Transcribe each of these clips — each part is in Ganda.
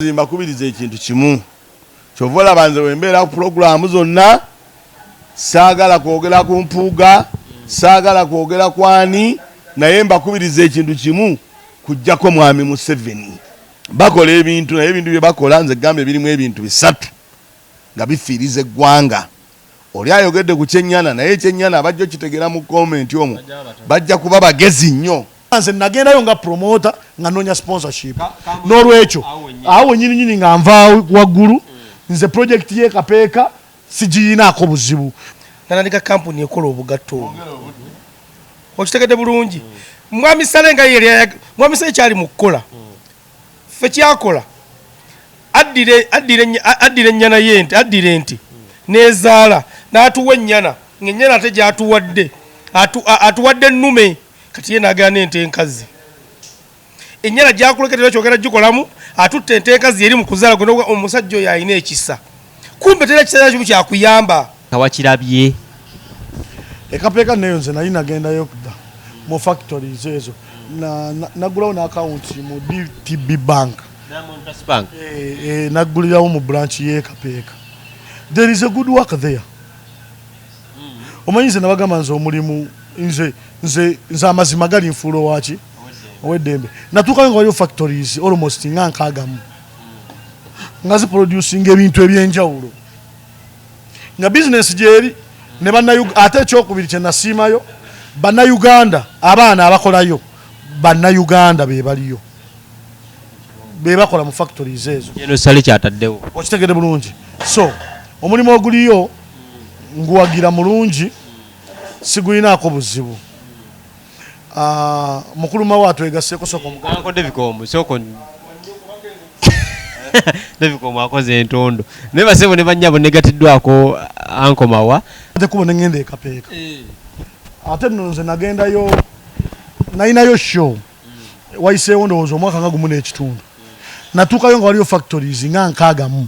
Mbakubiriza ekintu kimu. Kyova olaba nze wembeera ku pulogulaamu zonna, saagala kwogera ku Mpuuga, saagala kwogera ku ani, naye mbakubiriza ekintu kimu, kujjako Mwami Museveni. Bakola ebintu, naye ebintu bye bakola nze gamba ebirimu ebintu bisatu nga bifiiriza eggwanga. Oli ayogedde ku kyennyana, naye ekyennyana abajja okitegeera mu comment omwo bajja kuba bagezi nnyo. Nze nagendayo nga promoter nga nonya sponsorship, n'olwekyo awo wenyini nyini nga nva waggulu, nze project ye Kapeeka sigiyinaako buzibu. Natandika kampuni ekola obugatto obwo, okitegedde bulungi? Mwami Sale nga yeri, Mwami Sale kyali mu kukola, ffe kyakola, addira ennyana y'ente, addira ente n'ezaala, n'atuwa ennyana, ng'ennyana ate gy'atuwadde atuwadde ennume. Kati ye n'agenda n'ente enkazi, ennyana gyakuleketera kyogera gikolamu, atutta ente enkazi eri mu kuzaala. Gwe omusajja oyo alina ekisa, kumbe tera kisajja kimu kyakuyamba. Kawakirabye. Ekapeeka neyo nze nali nagendayo dda mu factories ezo. Naggulawo n'akawunti mu DTB Bank. Diamond Trust Bank. Naggulirawo mu branch y'Ekapeeka. There is a good work there. Omanyi nze nabagamba, nze omulimu, nze amazima gali nfuulo waki ow'eddembe. Natuukayo nga waliwo factories almost nga 60 nga ziproducinga ebintu ebyenjawulo, nga bizinesi gyeri ne bannayu. Ate ekyokubiri kye nasiimayo, Bannayuganda, abaana abakolayo Bannayuganda be baliyo, be bakola mu factories ezo. Eno Sale kyataddewo. Okitegede bulungi? So omulimu oguliyo nguwagira mulungi, sigulinaako buzibu. Ah, mukulu Mawa atwegaseeko, sooka omugambe. Uncle Davicom, soko Davicom akoze entondo, naye basebo ne bannyabo negatiddwako Uncle Mawa. Ate kubo neŋŋenda Ekapeeka. Ate nno nze nagendayo, nalinayo show, wayiseewo ndowooza omwaka nga gumu n'ekitundu. Natuukayo nga waliyo factories nga 60.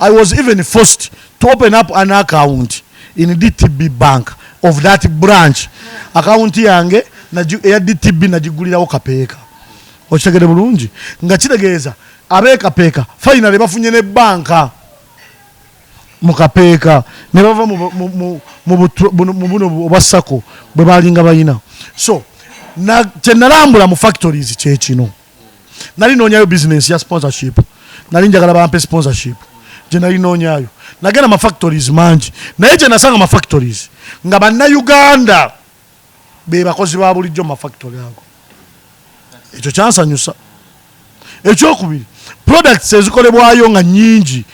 I was even forced to open up an account in DTB Bank of that branch. Account yange eya DTB nagigulirawo Kapeeka. Okitegere bulungi? Nga kitegeeza ab'Ekapeeka finally bafunye ne banka mu Kapeeka, ne bava mu buno obwa SACCO bwe balinga balina. So kyenalambula mu factories kyekino. Nali noonyayo business ya sponsorship, nali njagala bampe sponsorship gye nali noonyayo. Nagenda ma factories mangi, naye kye nasanga ma factories nga Bannayuganda be bakozi ba bulijjo mu mafactory ago. Ekyo kyansanyusa. Ekyokubiri, products ezikolebwayo nga nyingi,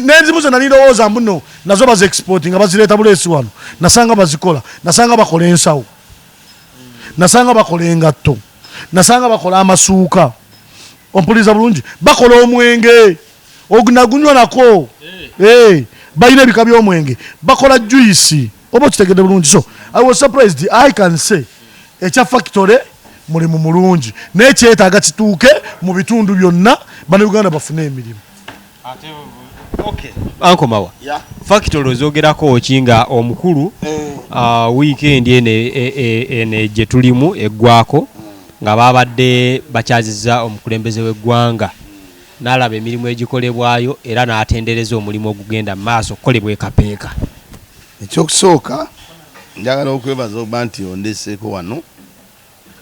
nezimu ze nali ndowooza mbuno nazo bazi export nga bazireeta buleesi wano, nasanga bazikola. Nasanga bakola ensawo, nasanga bakola engatto, nasanga bakola amasuuka. Ompuliza bulungi? Bakola omwenge ogunagunywa nako. Eh, balina ebika by'omwenge, bakola juice. Oba okitegedde bulungi? So I was surprised. I can say ekya factory mulimu mulungi, naye kyetaaga kituuke mu bitundu byonna, Bannayuganda bafune emirimu. Uncle Mawa, factory ozogerako ki nga omukulu? Weekend eno eno gye tulimu eggwako nga babadde bakyazizza omukulembeze w'eggwanga, n'alaba emirimu egikolebwayo era n'atendereza omulimu ogugenda mu maaso okukolebwa Ekapeeka. Ekyokusooka, njagala okwebaza okuba nti ondeseeko wano,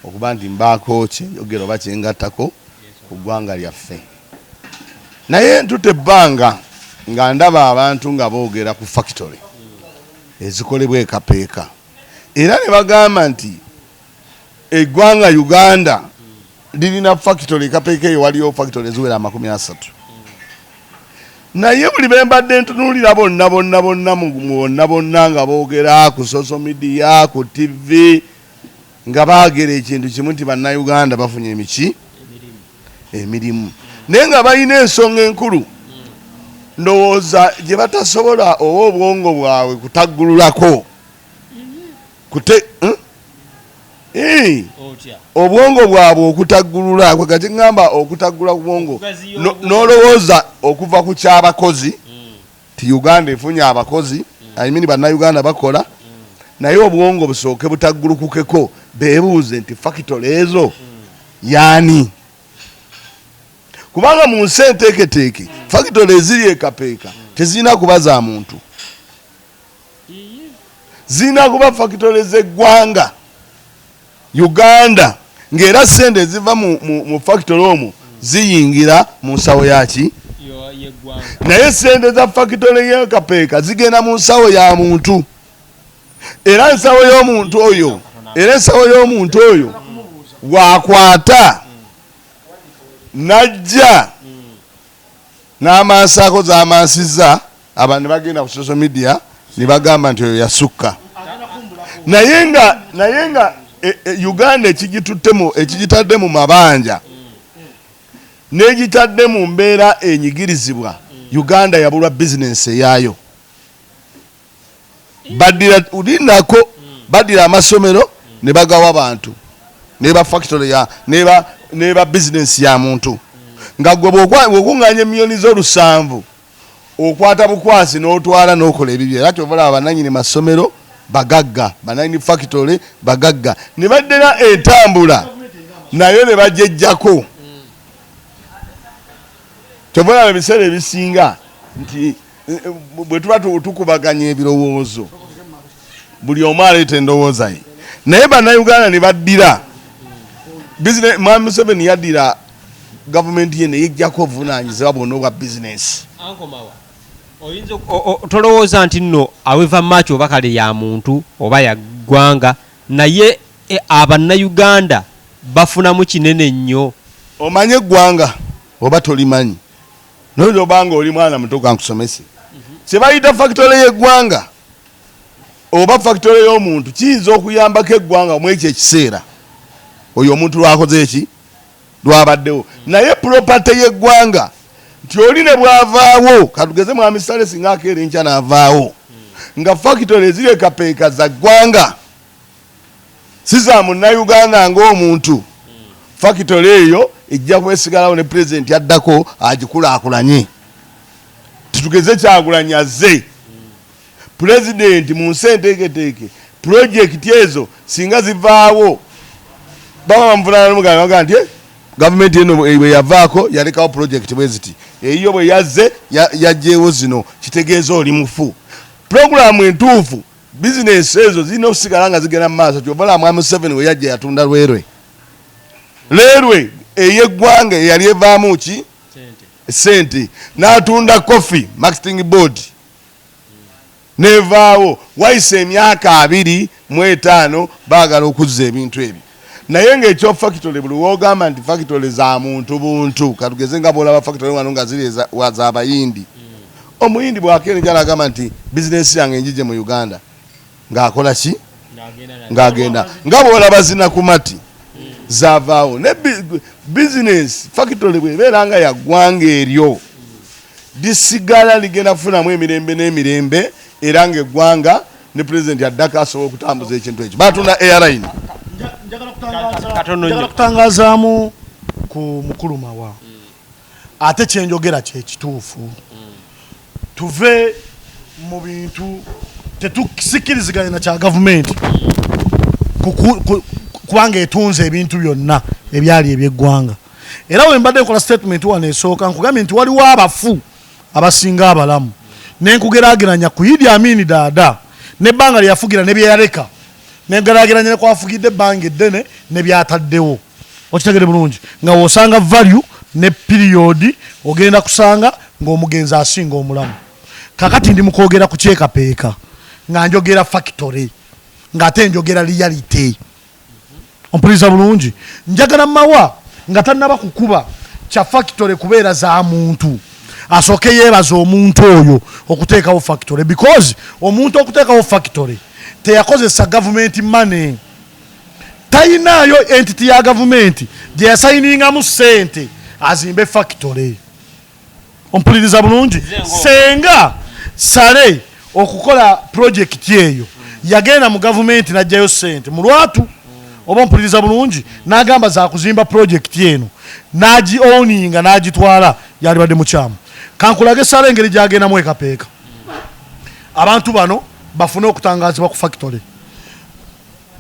okuba nti mbaako kyenjogera oba kyengattako ku ggwanga lyaffe. Naye ntuta ebbanga nga ndaba abantu nga boogera ku factory ezikolebwa Ekapeeka, era ne bagamba nti eggwanga Uganda lirina factory Ekapeeka eyo, waliyo factory eziwera 30. Naye buli bembadde ntunuulira bonna bonna bonna mu bonna bonna nga boogera ku social media, ku TV, nga baagera ekintu kimu nti Bannayuganda bafunye emiki emirimu, naye nga balina ensonga enkulu ndowooza gye batasobola oba obwongo bwabwe kutaggululako kute, Obwongo bwabwe okutaggulula kwe kati ŋŋamba okutaggula ku bwongo, n'olowooza okuva ku kyabakozi ti Uganda efunye abakozi, I mean Bannayuganda bakola, naye obwongo busooke butaggulukukeko, beebuuze nti factory ezo yaani? Kubanga mu nsi enteeketeeke, factory eziri ekapeeka tezirina kuba za muntu, zirina kuba factory z'eggwanga Uganda, ng'era sente eziva mu factory omwo ziyingira mu nsawo yaki. Naye sente za factory y'ekapeeka zigenda mu nsawo ya muntu, era ensawo y'omuntu oyo, era ensawo y'omuntu oyo wakwata najja n'amansaako z'amansiza. Abantu ne bagenda ku social media ne bagamba nti oyo yasukka. Naye nga Uganda ekigitadde mu mabanja n'egitadde mu mbeera enyigirizibwa, Uganda yabulwa bizinensi eyaayo. Baddira linako, baddira amasomero ne bagawa bantu, neba factory ya neba bizinensi ya muntu, nga gwe bw'okuŋŋaanya emiliyoni z'olusanvu okwata bukwasi n'otwala n'okola ebibyo. Era kyova olaba bananyini masomero bagagga, bananyini factory bagagga, ne baddira entambula nayo ne bajejjako. Kyova olaba ebiseera ebisinga nti bwe tuba tukubaganya ebirowoozo, buli omu aleeta endowooza ye, naye Bannayuganda ne baddira Mwami Museveni yaddira gavumenti ye neyejjako obuvunaanyizibwa bwonna obwa bizinesi. Oyinza tolowooza nti nno aweva maaki oba kale ya muntu oba ya ggwanga, naye Abannayuganda bafunamu kinene nnyo? Omanye eggwanga oba tolimanyi, noyinza obanga oli mwana muto, kankusomese kyebayita factory y'eggwanga oba factory y'omuntu. Kiyinza okuyambako eggwanga mu ekyo ekiseera oyo omuntu lwakoze eki lwabaddewo, naye property y'eggwanga nti oli ne bwavaawo, katugeze Mwami Sale singa akeera enkya n'avaawo nga factory eziri ekapeeka za ggwanga, si za Munnayuganda ng'omuntu, factory eyo ejja kwesigalawo ne pulezidenti addako agikulaakulanye. Titugeze Kyagulanyi azze pulezidenti, mu nsi enteeketeeke pulojekiti ezo singa zivaawo baba bamuvunaana nti, "Eh, gavumenti eno bwe yavaako yalekawo pulojekiti bwe ziti, eyiyo bwe yazze yaggyewo zino," kitegeeza oli mufu. Puroguramu entuufu, bizinesi ezo zirina okusigala nga zigenda mu maaso. Kyova olaba Mwami Museveni we yajja yatunda railway, railway ey'eggwanga eyali evaamu ki sente, n'atunda Coffee Marketing Board nevaawo. Wayise emyaka 25 baagala okuzza ebintu ebyo, naye ngaekyo factory, buli wogamba nti factory za muntu buntu, katugeze nga bwolaba factory wano nga ziri z'abayindi, omuyindi bwakeera njala agamba nti bizinesi yange njije mu Uganda, ng'akola ki? Ng'agenda nga bwolaba zina ku mati zavaawo. Ne bizinesi factory bwebeera nga yaggwanga, eryo lisigala ligenda kufunamu emirembe n'emirembe, era ng'eggwanga ne pulezidenti addako asobola okutambuza ekintu ekyo. Batunda airline. Katono nnyo. Njagala kutangazaamu ku mukulu Mawa, ate kyenjogera kyekituufu. Tuve mu bintu tetusikiriziganya na kya gavumenti kubanga etunze ebintu byonna ebyali ebyeggwanga. Era we mbadde nkola statement wano esooka, nkugambye nti waliwo abafu abasinga abalamu, nenkugeraageranya ku Idi Amini Daada nebbanga lyeyafugira ne byeyaleka, nengeraageranya ne kwafugidde ebbanga eddene ne byataddewo. Okitegere bulungi nga wosanga value ne period, ogenda kusanga ng'omugenzi asinga omulamu. Kakati ndi mukwogera ku kyekapeeka nga njogera factory, ng'ate njogera reality. Ompuliriza bulungi? Njagala Mawa nga tannaba kukuba kya factory kubeera za muntu, asooke yeebaza omuntu oyo okuteekawo factory, because omuntu okuteekawo factory teyakozesa gavumenti money, tayinaayo entity ya gavumenti gye yasayiningamu ssente azimbe factory. Ompuliriza bulungi? Senga Sale okukola projekiti eyo yagenda mu gavumenti n'ajjayo ssente mu lwatu, oba ompuliriza bulungi, n'agamba zakuzimba projekiti eno, n'agi owninga n'agitwala, yalibadde mukyamu. Kankulage Sale engeri gyagendamu ekapeeka, abantu bano bafune okutangazibwa ku factory.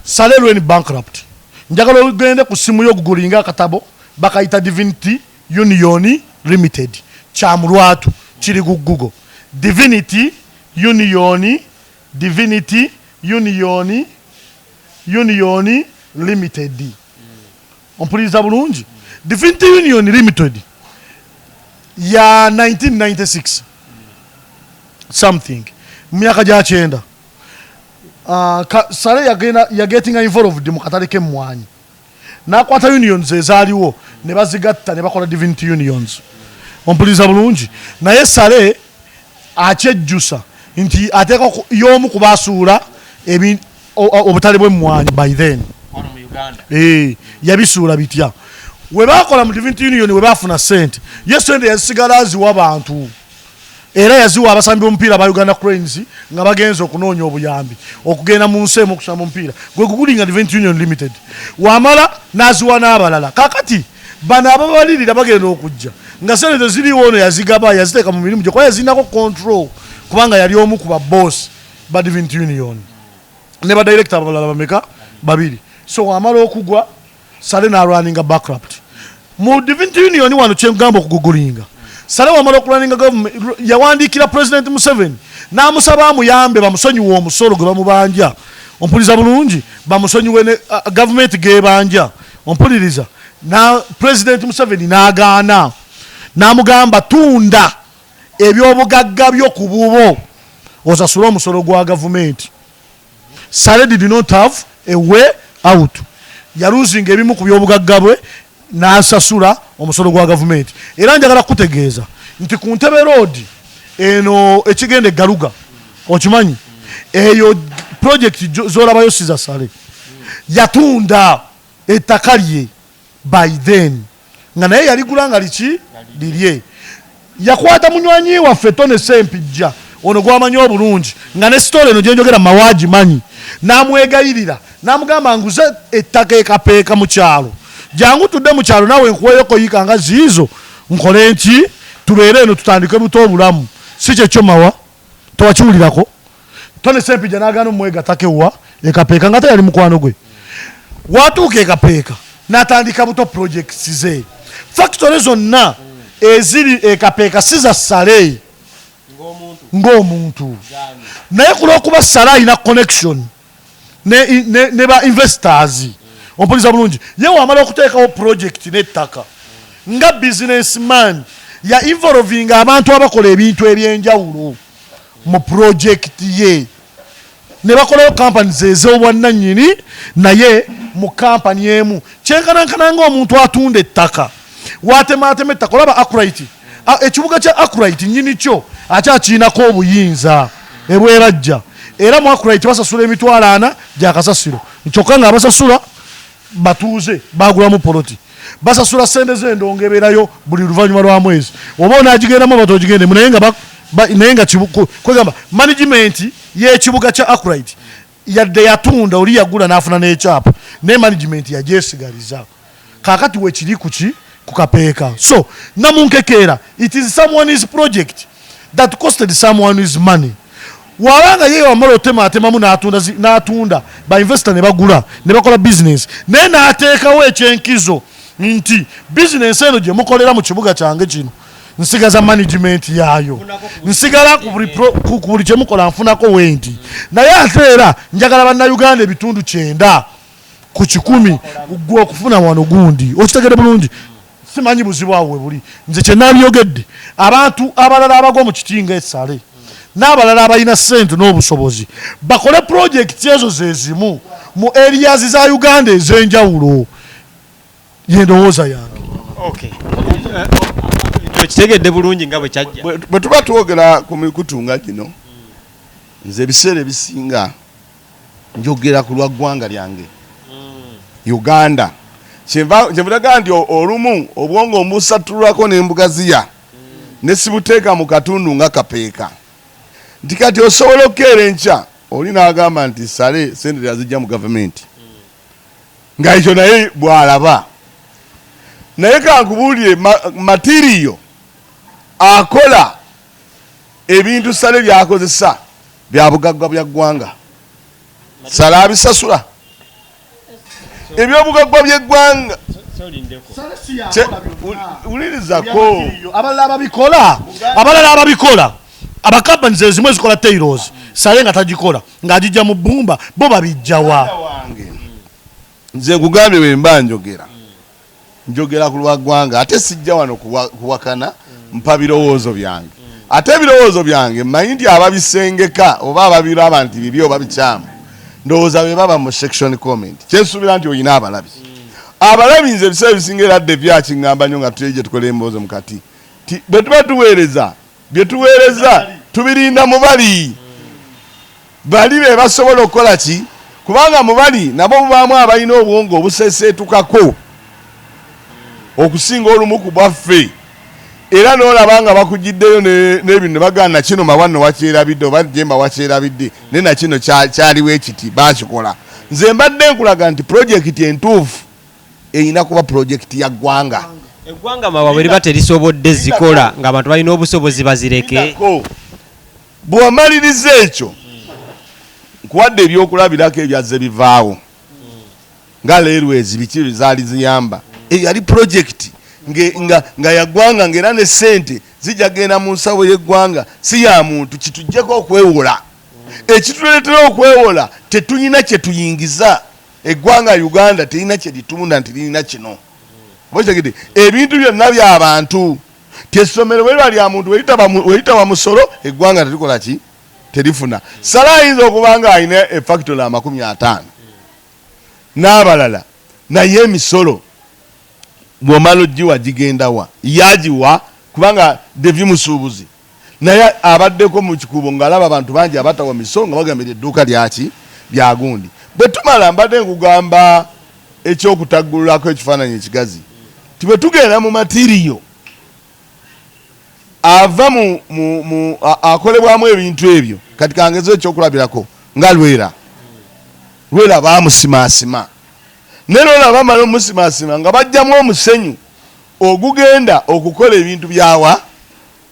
Sale went bankrupt. Njagala ogende ku simu yo gugulinga akatabo bakayita Divinity. Union Limited kyamulwatu kiri ku Google. Divinity Union, Divinity Union Limited. Ompuliriza bulungi? Divinity Union Limited ya 1996 something, mu myaka gya 90. Saleh yagenda yagetinga involved mu katale k'emmwanyi, n'akwata unions ezaaliwo ne bazigatta ne bakola Divinity Unions. Ompuliriza bulungi? Naye Saleh akyejjusa nti ateeka y'omu ku basuula obutale bw'emmwanyi by then. Wano mu Uganda. Yabisuula bitya? We bakola mu Divinity Union, we bafuna sente, ye sente yazisigala aziwa bantu, era yaziwa abasambi b'omupiira aba Uganda Cranes nga bagenze okunoonya obuyambi okugenda mu nsi emu okusamba omupiira gwe gugulinga Divinity Union Limited. Wamala n'aziwa n'abalala. Kakati bano ababalirira bagenda okujja nga sente teziriwo. Ono yazigaba, yaziteeka mu mirimu gye kuba yazinako control, kubanga yali omu ku baboss ba Divinity Union ne badirector abalala bameka? Babiri. So wamala okugwa, Saleh n'arunninga bankrupt mu Divinity Union. Wano kyengamba okugugulinga, Saleh wamala okurunninga government, yawandiikira President Museveni n'amusaba amuyambe bamusonyiwe omusolo gwe bamubanja. Ompuliriza bulungi? Bamusonyiwe ne gavumenti gebanja. Ompuliriza? Na President Museveni n'agaana, n'amugamba, "Tunda ebyobugagga byo ku bubo osasule omusolo gwa gavumenti." Saleh did not have a way out. Yalosinga ebimu ku byobugagga bwe n'asasula omusolo gwa gavumenti. Era njagala kutegeeza nti ku Ntebe Road eno ekigenda eggaluga, okimanyi eyo project z'olabayo si za Saleh. Yatunda ettaka lye by then, nga naye yaligula nga liki lirye. Yakwata munywanyi waffe Tone Sempijja ono gwamanyi obulungi, nga ne sitole eno gyenjogera mawaagi manyi, n'amwegayirira n'amugamba, "Nguze ettaka ekapeeka mu kyalo, jangu tudde mu kyalo naawe nkuweeyoko yiika nga ziizo nkole nki, tubeere eno tutandike buto obulamu." Si kyekyo mawa towakiwulirako? Tone Sempijja n'agaana omwegatako ewa ekapeeka, nga teyali mukwano gwe. Watuuka ekapeeka n'atandika buto projects ze. Factory zonna eziri ekapeeka si za Saleh ng'omuntu, naye ku lwokuba Saleh alina connection ne ba investors. Ompuliza bulungi? Ye wamala okuteekawo project n'ettaka nga businessman, ya involving abantu abakola ebintu ebyenjawulo mu project ye, ne bakolayo companies ez'obwannannyini naye mu kampani emu. Kyenkanankana ng'omuntu atunda ettaka, watematema ettaka. Olaba Akright, ekibuga kya Akright nyini kyo akyakiinako obuyinza ebwerajja, era mu Akright basasula 400,000 gyakasasiro, kyokka nga abasasula batuuze bagulamu poloti. Basasula sente z'endongo ebeerayo buli luvannyuma lwa mwezi, oba onaagigendamu oba togigendemu, naye nga naye nga kwegamba management y'ekibuga kya Akright, yadde yatunda, oli yagula n'afuna n'ekyapa, naye management yagyesigaliza. Kaakati wekiri kuki ku Kapeeka. So namunkekeera, it is someone's project that costed someone's money. Wabanga ye wamala otematemamu n'atunda n'atunda, ba investor ne bagula ne bakola business, naye n'ateekawo ekyenkizo nti business eno gye mukolera mu kibuga kyange kino, nsigaza management yaayo, nsigala ku buli kyemukola nfunako wendi, naye ate era njagala bannayuganda 90% gwe okufuna wano gundi. Okitegere bulungi? Simanyi buzibu awo we buli. Nze kyenabyogedde, abantu abalala abagwa mu kitinga esale n'abalala abalina ssente n'obusobozi bakole project ezo zezimu mu areas za Uganda ez'enjawulo. Yendowooza yange. Okay, okitegedde bulungi nga bwe kyajja. Bwe tuba twogera ku mikutu nga gino, nze ebiseera ebisinga njogera ku lwa ggwanga lyange Uganda. Kyenva nti olumu obwongo mbusatulako nembugaziya ne sibuteeka mu katundu nga Kapeeka, nti kati osobola okukeera enkya oli n'agamba nti Saleh sente yazijja mu gavumenti, nga ekyo naye bw'alaba. Naye kankubuulire, material akola ebintu Saleh byakozesa bya bugagga bya ggwanga. Saleh abisasula, ebyobugagga by'eggwanga. Wulirizako. Abalala ababikola, abalala ababikola, abakampani ezimu ezikola tiles, Saleh nga tagikola, ng'agijja mu bbumba, bo babijjawa? Wange, nze nkugambye, bwe mba njogera, njogera ku lwa ggwanga, ate sijja wano kuwakana, mpa birowoozo byange. Ate ebirowoozo byange mmanyi nti ababisengeka oba ababiraba nti bibi oba bikyamu, ndowooza be baba mu section comment. Kyensuubira nti oyina abalabi. Abalabi, nze ebiseera ebisinga era dde byakiŋŋamba nnyo nga tuli gye tukola emboozi mukati ti bwe tuba tuweereza, bye tuweereza tubirinda mu bali bali be basobola okukola ki, kubanga mu bali nabo mubaamu abalina obwongo obuseeseetukako okusinga olumu ku bwaffe. Era n'olaba nga bakugiddeyo n'ebintu ne bagamba nakino mawa nno wakyerabidde, oba jemba wakyerabidde, naye nakino kyaliwo ekiti bakikola. Nze mbadde nkulaga nti pulojekiti entuufu erina kuba pulojekiti ya ggwanga. Eggwanga mawa bwe liba terisobodde zikola, ng'abantu balina obusobozi, bazireke. Lindako. Bw'omaliriza ekyo, nkuwadde ebyokulabirako ebyazze bivaawo nga railways, biki zaali ziyamba. Eyo yali pulojekiti nga yaggwanga, ng'era ne sente zijja genda mu nsawo y'eggwanga, si ya muntu. Kitujjeko okwewola. Ekituleetera okwewola, tetulina kye tuyingiza. Eggwanga Uganda terina kye litunda nti lirina kino. Oba okitegedde? Ebintu byonna by'abantu. Ti essomero bwe liba lya muntu, we litaba musolo, eggwanga terikola ki, terifuna. Saleh ayinza okuba nga alina efactory 50 n'abalala, naye emisolo bw'omala ogiwa gigendawa? Yagiwa kubanga Devi musuubuzi, naye abaddeko mu kikubo ng'alaba abantu bangi abatawa misolo nga bagambira edduuka lyaki lyagundi. Bwe tumala, mbadde nkugamba ekyokutaggululako ekifaananyi ekigazi ti bwe tugenda mu material ava mu akolebwamu ebintu ebyo. Kati kangeze ekyokulabirako nga Lwera. Lwera bamusimaasima, naye lwera bamala omusimaasima nga bajjamu omusenyu ogugenda okukola ebintu byawa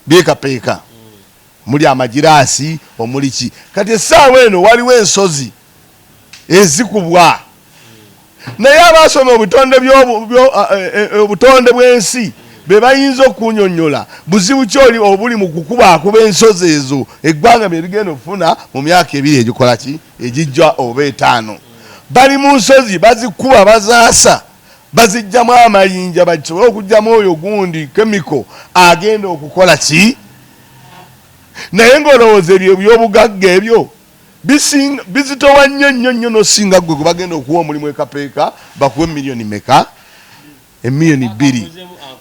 byekapeeka, muli amagiraasi, omuli ki. Kati essaawa eno waliwo ensozi ezikubwa, naye abasoma obutonde obutonde bw'ensi be bayinza okunyonyola buzibu kyoli obuli mu kukubaakuba ensozi ezo, eggwanga bye ligenda okufuna mu myaka 2 egikola ki, egijja, oba 5. Bali mu nsozi bazikuba, bazaasa, bazijjamu amayinja basobole okugjamu oyo gundi chemical agenda okukola ki. Naye ng'olowooza ebyo ebyobugagga ebyo bizitowa nnyo nnyo nnyo nosinga gwe gwe bagenda okuwa omulimu ekapeeka, bakuwe miliyoni meka? Emiliyoni 2.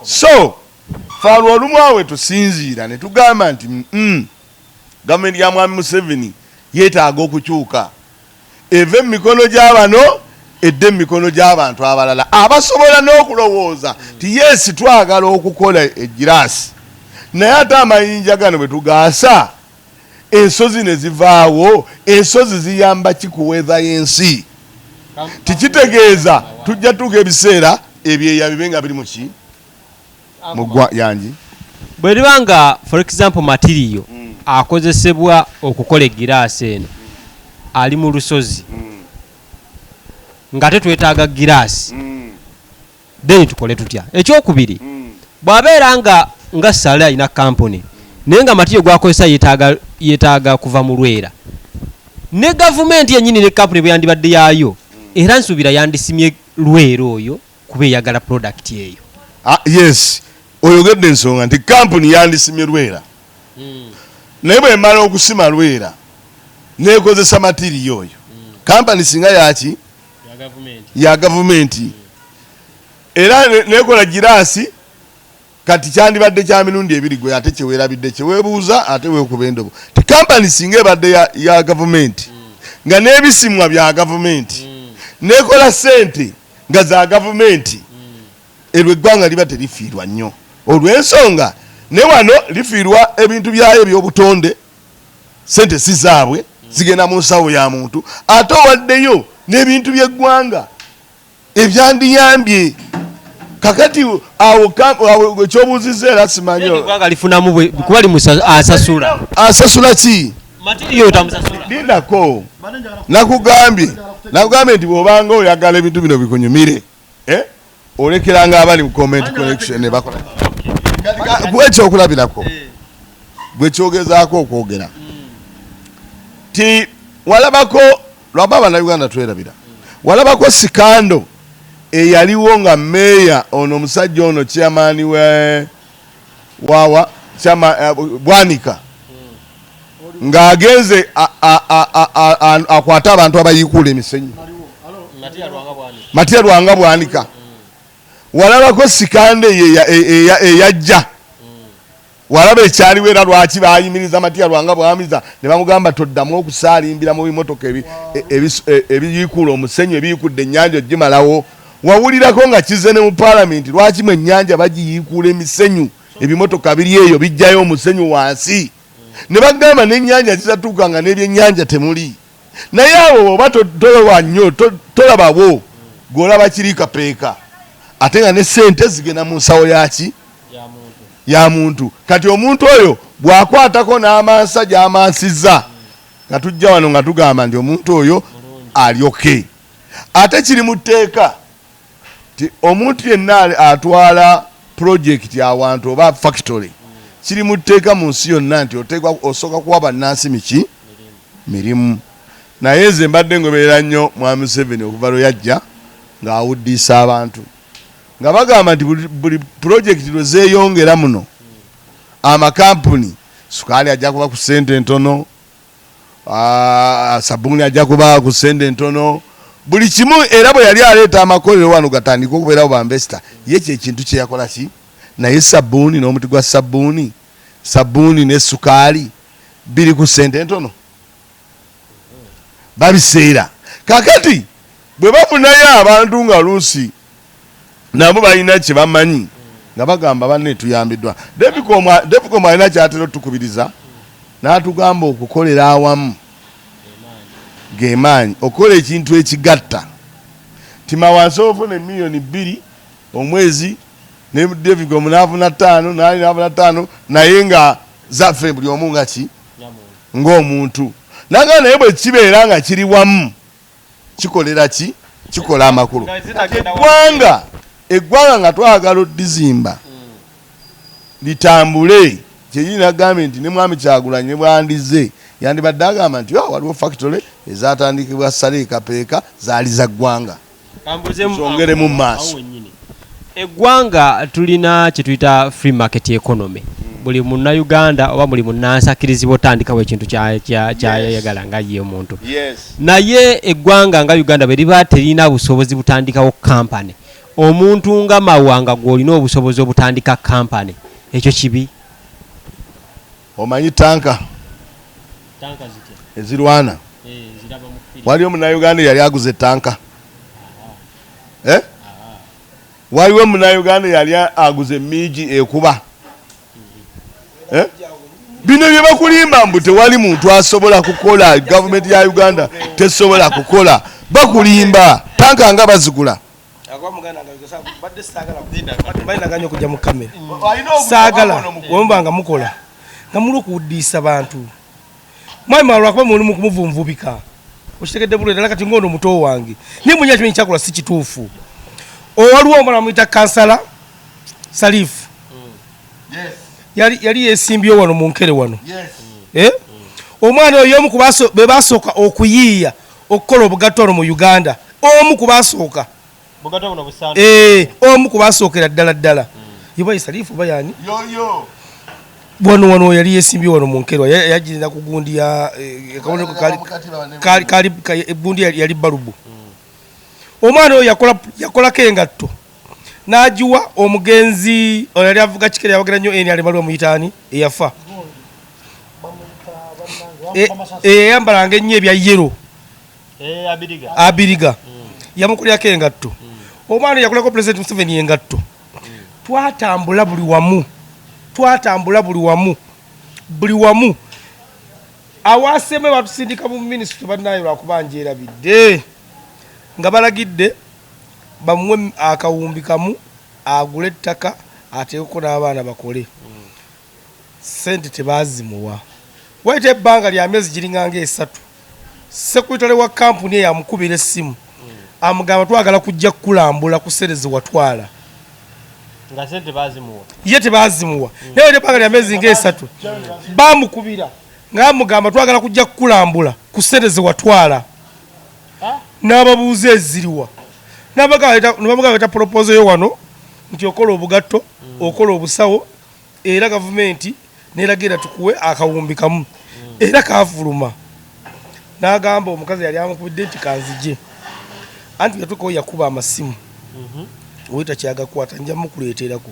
So faalwa olumu awe tusinziira ne tugamba nti gavumenti ya Mwami Museveni yeetaaga okukyuka, eve mu mikono gy'abano edde mu mikono gy'abantu abalala abasobola n'okulowooza ti yes, twagala okukola egiraasi, naye ate amayinja gano bwe tugaasa ensozi ne zivaawo, ensozi ziyamba ki ku weather y'ensi? Tikitegeeza tujja tuuka ebiseera ebyeya bibe nga biri muki mugwa yangi. Bwe liba nga, for example, material akozesebwa okukola egiraasi eno ali mu lusozi, ng'ate twetaaga giraasi, then tukole tutya? Ekyokubiri, bw'abeera nga Saleh alina kampuni, naye nga material gwakozesa yeetaaga kuva mu Lwera, ne gavumenti yennyini ne kampuni bwe yandibadde yaayo, era nsuubira yandisimye Lwera oyo kuba eyagala product eyo. Ah, yes, oyogedde ensonga nti kampuni yandisimye Lwera, naye bwemala okusima Lwera nekozesa material oyo, kampani singa yaki ya gavumenti era nekola giraasi, kati kyandibadde kya mirundi ebiri. Gwe ate kyeweerabidde, kyeweebuuza, ate weekuba endobo ti kampani singa ebadde ya gavumenti nga n'ebisimwa bya gavumenti, nekola sente nga za gavumenti, erwo eggwanga liba terifiirwa nnyo olw'ensonga. Ne wano lifiirwa ebintu byayo ebyobutonde, sente si zaabwe, zigenda mu nsawo ya muntu, ate owaddeyo n'ebintu by'eggwanga ebyandiyambye. Kakati awo ekyobuuziza era simanyi. Eggwanga lifunamu kuba asasula. Asasula ki? Material tamusasula. Lindako, nakugambye nti bw'obanga oyagala ebintu bino bikunyumire, eh? Olekeranga abali mu comment connection ne bakola. Gwe ekyokulabirako, gwe kyogezaako okwogera ti walabako lwaba Bannayuganda twerabira, walabako scandal eyaliwo nga meeya ono omusajja ono chairman we wawa chama Bwanika ng'agenze akwate abantu abayiikuula emisenyu, Matia Lwanga Bwanika. Walabako scandal eyajja, walaba ekyaliwo era lwaki bayimiriza Matia Lwanga Bwanika ne bamugamba toddamu okusaalimbira mu bimotoka ebiyiikuula omusenyu ebiyikudde ennyanja ogimalawo. Wawulirako nga kize ne mu paalamenti lwaki mu ennyanja bagiyiikuula emisenyu, ebimotoka biri eyo bijjayo omusenyu wansi, ne bagamba n'ennyanja zitatuuka nga n'ebyennyanja temuli. Naye abo oba tolaba nnyo, tolabawo gw'olaba kiri Kapeeka, ate nga ne ssente zigenda mu nsawo yaki ya muntu. Kati omuntu oyo bw'akwatako n'amansa gy'amansiza, nga tujja wano nga tugamba nti omuntu oyo alyoke. Ate kiri mu tteeka ti omuntu yenna atwala pulojekiti awantu oba factory, kiri mu tteeka mu nsi yonna nti oteekwa osooka kuwa bannansi miki mirimu. Naye nze mbadde ngoberera nnyo Mwami Museveni okuva lwe yajja ng'awuddiisa abantu nga bagamba nti buli pulojekiti lwe zeeyongera muno amakampuni, sukaali ajja kuba ku ssente entono, sabbuuni ajja kuba ku ssente entono, buli kimu. Era bwe yali aleeta amakolero wano gatandike okubeerawo ba investor, ye kyekintu kye yakola ki? Naye sabbuuni n'omuti gwa sabbuuni, sabbuuni ne sukaali biri ku ssente entono, babiseera. Kakati bwe bafunayo abantu nga luusi nabo balina kye bamanyi nga bagamba banne tuyambiddwa. David alina kyatera otukubiriza n'atugamba okukolera awamu gemaanyi, okukola ekintu ekigatta tima wansi ofuna 2 million omwezi ne David omunaafuna 5 naali naafuna 5, naye nga zaffe buli omu nga ki ng'omuntu naga. Naye bwe kibeera nga kiri wamu kikolera ki, kikola amakulu. Eggwanga nga twagala oddizimba litambule, kyeyini nagambye nti ne Mwami Kyagulanyi ne bwandize yandibadde agamba nti, "Oh, waliwo factory ezatandikibwa Saleh Kapeeka zaali za ggwanga." Twongeremu mu maaso. Eggwanga tulina kye tuyita free market economy. Buli Munnayuganda oba buli munnansi akkirizibwa otandikawo ekintu kyayagala nga ye omuntu. Naye eggwanga nga Uganda bwe liba terina busobozi butandikawo kampany, omuntu nga Mawanga gw'olina obusobozi obutandika kampany, ekyo kibi? Omanyi tanka ezirwana, waliwo Munnayuganda eyali aguze tanka? Eh? Waliwo Munnayuganda eyali aguze emiigi ekuba? Eh? Bino bye bakulimba mbu tewali muntu asobola kukola, gavumenti ya Uganda tesobola kukola, bakulimba. Tanka nga bazigula. Balinaganyo okujja mu kamera, saagala wemuba nga mukola nga muli okuwuddiisa bantu. Mwami lwakuba muli mukumuvunvubika, okitegedde bulungi ddala. Kati ngaono muto wange, naye munya kimanyi kyakola si kituufu. Owaliwo omwana bamuyita Kansala Salifu, yali yesimbyewo wano mu Nkere wano. Eh? Omwana oyo omu ku be basooka okuyiiya okukola obugatto wano mu Uganda, omu ku basooka. Eh, omu ku basookera ddala ddala yeba ye Salifu oba yani wano wano yali yesimbye wano mu Nkerwa, yagirina ku gundi ya akabonero gundi yali balubu. Omwana oyo yakolako engatto n'agiwa omugenzi oyo yali avuga kikere, yawagira nnyo NRM, aliwo muyitaani eyafa, eyayambalanga ennyo ebya yellow, Abiriga. Yamukolerako engatto. Omwana oyo yakolako President Museveni engatto. Twatambula buli wamu, twatambula buli wamu, buli wamu awaseme batusindika mu minisitule. Bannaye, lwakuba njerabidde nga balagidde bamuwe akawumbi kamu agule ettaka ateekeko n'abaana bakole. Sente tebazimuwa. Wayita ebbanga lya myezi giringa nga 3, secretary wa kampuni eyo amukubira essimu. Amugamba twagala kujja kukulambula ku ssente zewatwala. Nga sente bazimuwa. Ye tebazimuwa. Naye ebbanga lya myezi ng'esatu bamukubira ng'amugamba twagala kujja kukulambula ku ssente zewatwala. N'ababuuza eziriwa. N'abagamba leta proposal yo wano nti okola obugatto, okola obusawo, era gavumenti neragira tukuwe akawumbi kamu. Era kafuluma. N'agamba omukazi yali amukubidde nti kanzije. Anti yatuukawo yakuba amasimu. Oyita kyagakwata nja mukuleeterako.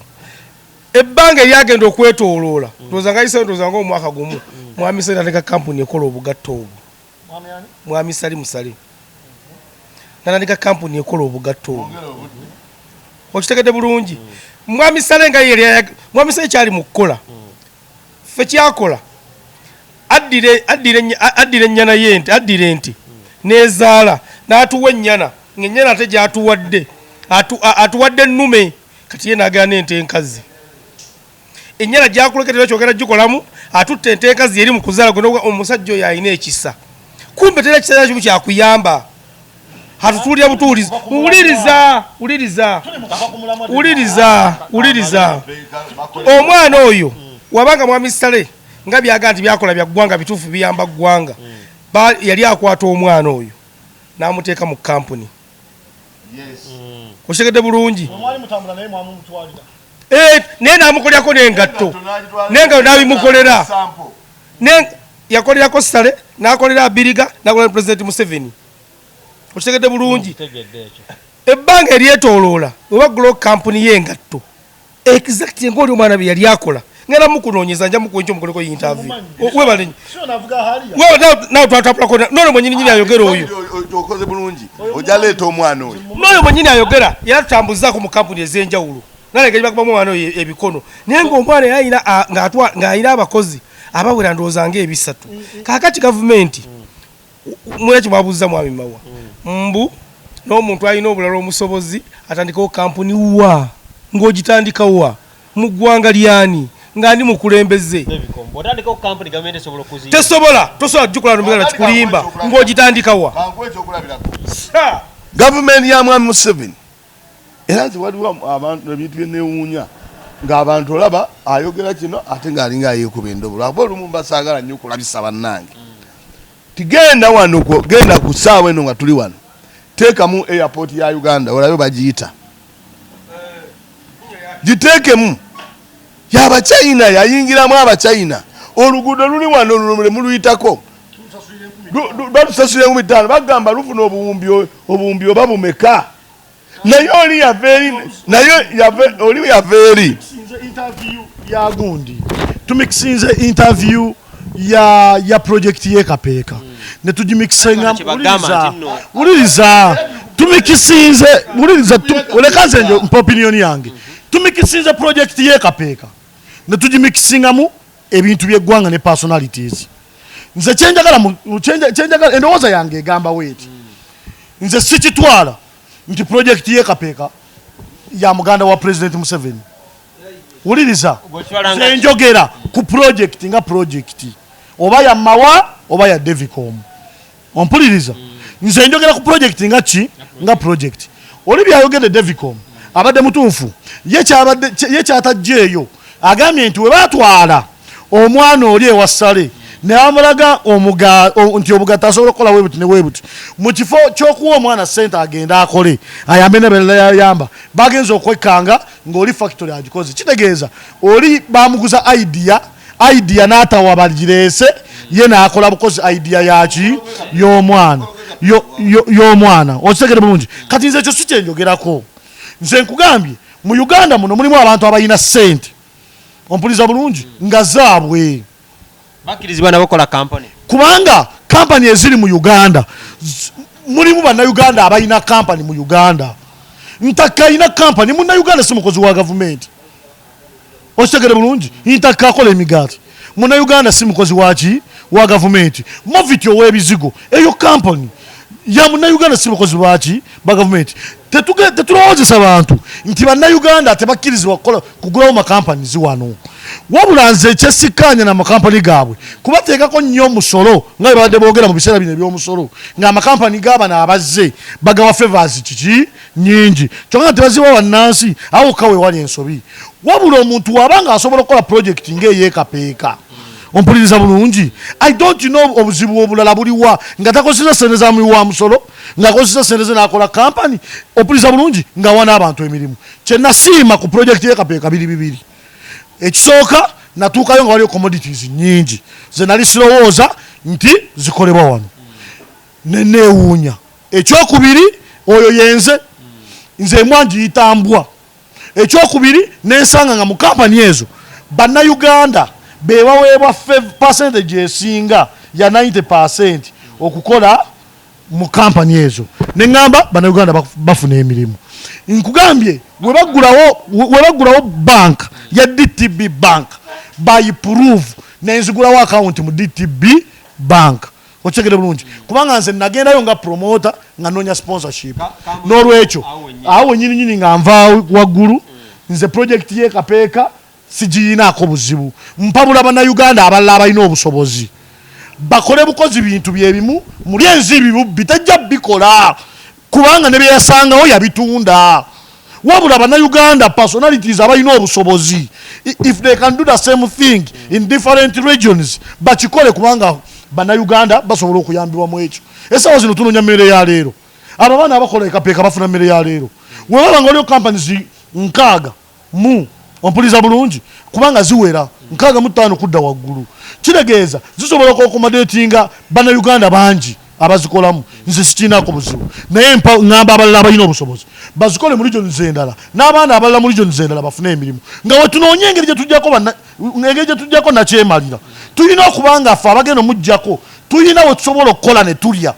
Ebbanga eryagenda okwetooloola, ndowooza nga ayiseewo ndowooza ng'omwaka gumu, Mwami Sale n'atandika kampuni ekola obugatto obwo. Mwami Sali Musale n'atandika kampuni ekola obugatto obwo. Okitegedde bulungi? Mwami Sale nga ye Mwami Sale kyali mu kukola, ffe kyakola addira ennyana y'ente, addira ente n'ezaala n'atuwa ennyana, ng'ennyana ate gy'atuwadde atuwadde ennume, kati ye n'agenda n'ente enkazi. Ennyana gy'akuleketera kyogera gikolamu, atutte ente enkazi eri mu kuzaala gwe omusajja oyo alina ekisa. Kumbe tera ekisa kimu kyakuyamba. Atutuulira butuulizi. Wuliriza, wuliriza. Wuliriza, wuliriza. Omwana oyo wabanga Mwami Sale nga byaga nti byakola bya ggwanga bituufu biyamba ggwanga. Yali akwata omwana oyo n'amuteeka mu kampuni. Okitegedde bulungi? Naye n'amukolerako n'engatto. N'engatto n'abimukolera. Yakolerako Sale, n'akolera Abiriga, n'akolera President Museveni. Okitegedde bulungi? Ebbanga eryetooloola oba ggulo kampuni y'engatto exactly ng'oli omwana bye yali akola. Ngenda mukunoonyeza nja mukuwa enkya omukoleko interview. Webale nnyo. Naawe twatapulako n'ono mwennyini nnyini ayogera oyo. Okoze bulungi ojja leeta omwana oyo. N'oyo mwennyini ayogera era tutambuzaako mu kampuni ez'enjawulo. Naleka bakubamu omwana oyo ebikono. Naye ng'omwana yali ng'alina abakozi abawera ndowooza ng'ebisatu. Kaakati gavumenti mwera kye mwabuuza Mwami Mawa. Mbu n'omuntu alina obulala omusobozi atandikawo kampuni wa ng'ogitandika wa mu ggwanga lyani nga ndi mukulembeze. Tesobola, tosobola kugikola nomugala kikulimba ng'ogitandika wa. Gavumenti ya Mwami Museveni era nti waliwo abantu ebintu bye neewuunya ng'abantu olaba ayogera kino ate ng'alinga ayeekuba endobo lwakuba olumu mba saagala nnyo okulabisa bannange. Tigenda wano genda ku ssaawa eno nga tuli wano teekamu airport ya Uganda olabe bagiyita giteekemu y'Abachina yayingiramu Abachina oluguudo luli wano lulumule muluyitako batusasula 5,000 bagamba lufuna obuwumbi oba bumeka naye oli yava eri naye oli yava eri interview ya gundi tumikisinze interview ya project ye Kapeeka ne tugimikisenga wuliriza tumikisinze wuliriza oleka nze mpa opinion yange tumikisinze project ye Kapeeka ne tugimikisingamu ebintu by'eggwanga ne personalities. Nze kyenjagala endowooza yange egamba weeti nze sikitwala nti project ye Kapeeka ya muganda wa President Museveni. Wuliriza nze njogera ku project nga project oba ya Mawa oba ya Devicom. Ompuliriza nze njogera ku project nga ki nga project. Oli byayogedde Devicom abadde mutuufu ye kyatajjeeyo agambye nti we baatwala omwana oli ewa Sale ne bamulaga nti obugatta asobola okukola webuti ne webuti mu kifo ky'okuwa omwana ssente agende akole ayambe ne balala yayamba bagenze okwekkanga ng'oli factory agikoze. Kitegeeza oli bamuguza idea n'atawa bagireese ye n'akola bukozi idea yaki y'omwana y'omwana. Okitegere bulungi? Kati nze ekyo si kyenjogerako. Nze nkugambye mu Uganda muno mulimu abantu abalina ssente ompuliza bulungi nga zaabwe bakkirizibwa nabo kola kampani kubanga kampani eziri mu Uganda mulimu bannayuganda abalina kampani mu Uganda. Ntaka alina kampani munnayuganda si mukozi wa gavumenti. Okitegere bulungi? Ntaka akola emigaati munnayuganda si mukozi waki wa gavumenti. Movit ow'ebizigo eyo kampani ya munnayuganda si mukozi waki ba gavumenti. Tetulowoozesa bantu nti bannayuganda tebakkirizibwa kugulawo makampani wano. Wabula nze ekyesikkaanya namakampani gaabwe kubateekako nnyo omusolo, nga bwe babadde boogera mu biseera bino eby'omusolo, ng'amakampani gaabano abazze bagawa favors kiki nyingi, kyokka nga tebaziwa bannansi. Awo ka we wali ensobi. Wabula omuntu waba nga asobola okukola projekiti ng'eyeekapeeka, ompuliriza bulungi, I don't know obuzibu obulala buliwa nga takozesa sente za muwi wa musolo, ng'akozesa sente ze n'akola kampani, ompuliriza bulungi, ng'awa n'abantu emirimu. Kyenasiima ku projekiti y'ekapeeka biri bibiri. Ekisooka, natuukayo nga waliyo commodities nyingi ze nali sirowooza nti zikolebwa wano, neneewuunya. Ekyokubiri, oyo yenze nze embwa ngiyita mbwa. Ekyokubiri, nensanga nga mu kampani ezo Bannayuganda be baweebwa percentage esinga ya 90 okukola mu kampani ezo. Neŋŋamba Bannayuganda bafuna emirimu. Nkugambye, we baggulawo bank ya DTB Bank, by proof nenzigulawo akawunti mu DTB Bank, okitegere bulungi, kubanga nze nagendayo nga promoter nga noonya sponsorship. N'olwekyo awo wenyini nyini nga nva waggulu, nze project y'ekapeeka sigiyinaako buzibu. Mpabula Bannayuganda abalala abalina obusobozi bakole bukozi bintu byebimu. Muli ensi bubbi tajja bikola, kubanga ne byeyasangawo yabitunda. Wabula Bannayuganda personalities abalina obusobozi, if they can do the same thing in different regions, bakikole, kubanga Bannayuganda basobola okuyambibwa mu ekyo. Essaawa zino tunoonya mmere ya leero. Abo abaana abakola ekapeeka bafuna mmere ya leero. Webaba nga waliwo companies 60 mu, ompuliza bulungi, kubanga ziwera 65 kudda waggulu, kitegeeza zisobola okuaccommodatinga Bannayuganda bangi abazikolamu. Nze sikiinaako buzibu, naye ŋŋamba abalala abalina obusobozi bazikole mu regions endala, n'abaana abalala mu regions endala bafune emirimu, nga wetunoonye engeri engeri gye tujjako nakyemalira. Tulina okuba nga ffe abagenda omuggyako tulina we tusobola okukola ne tulya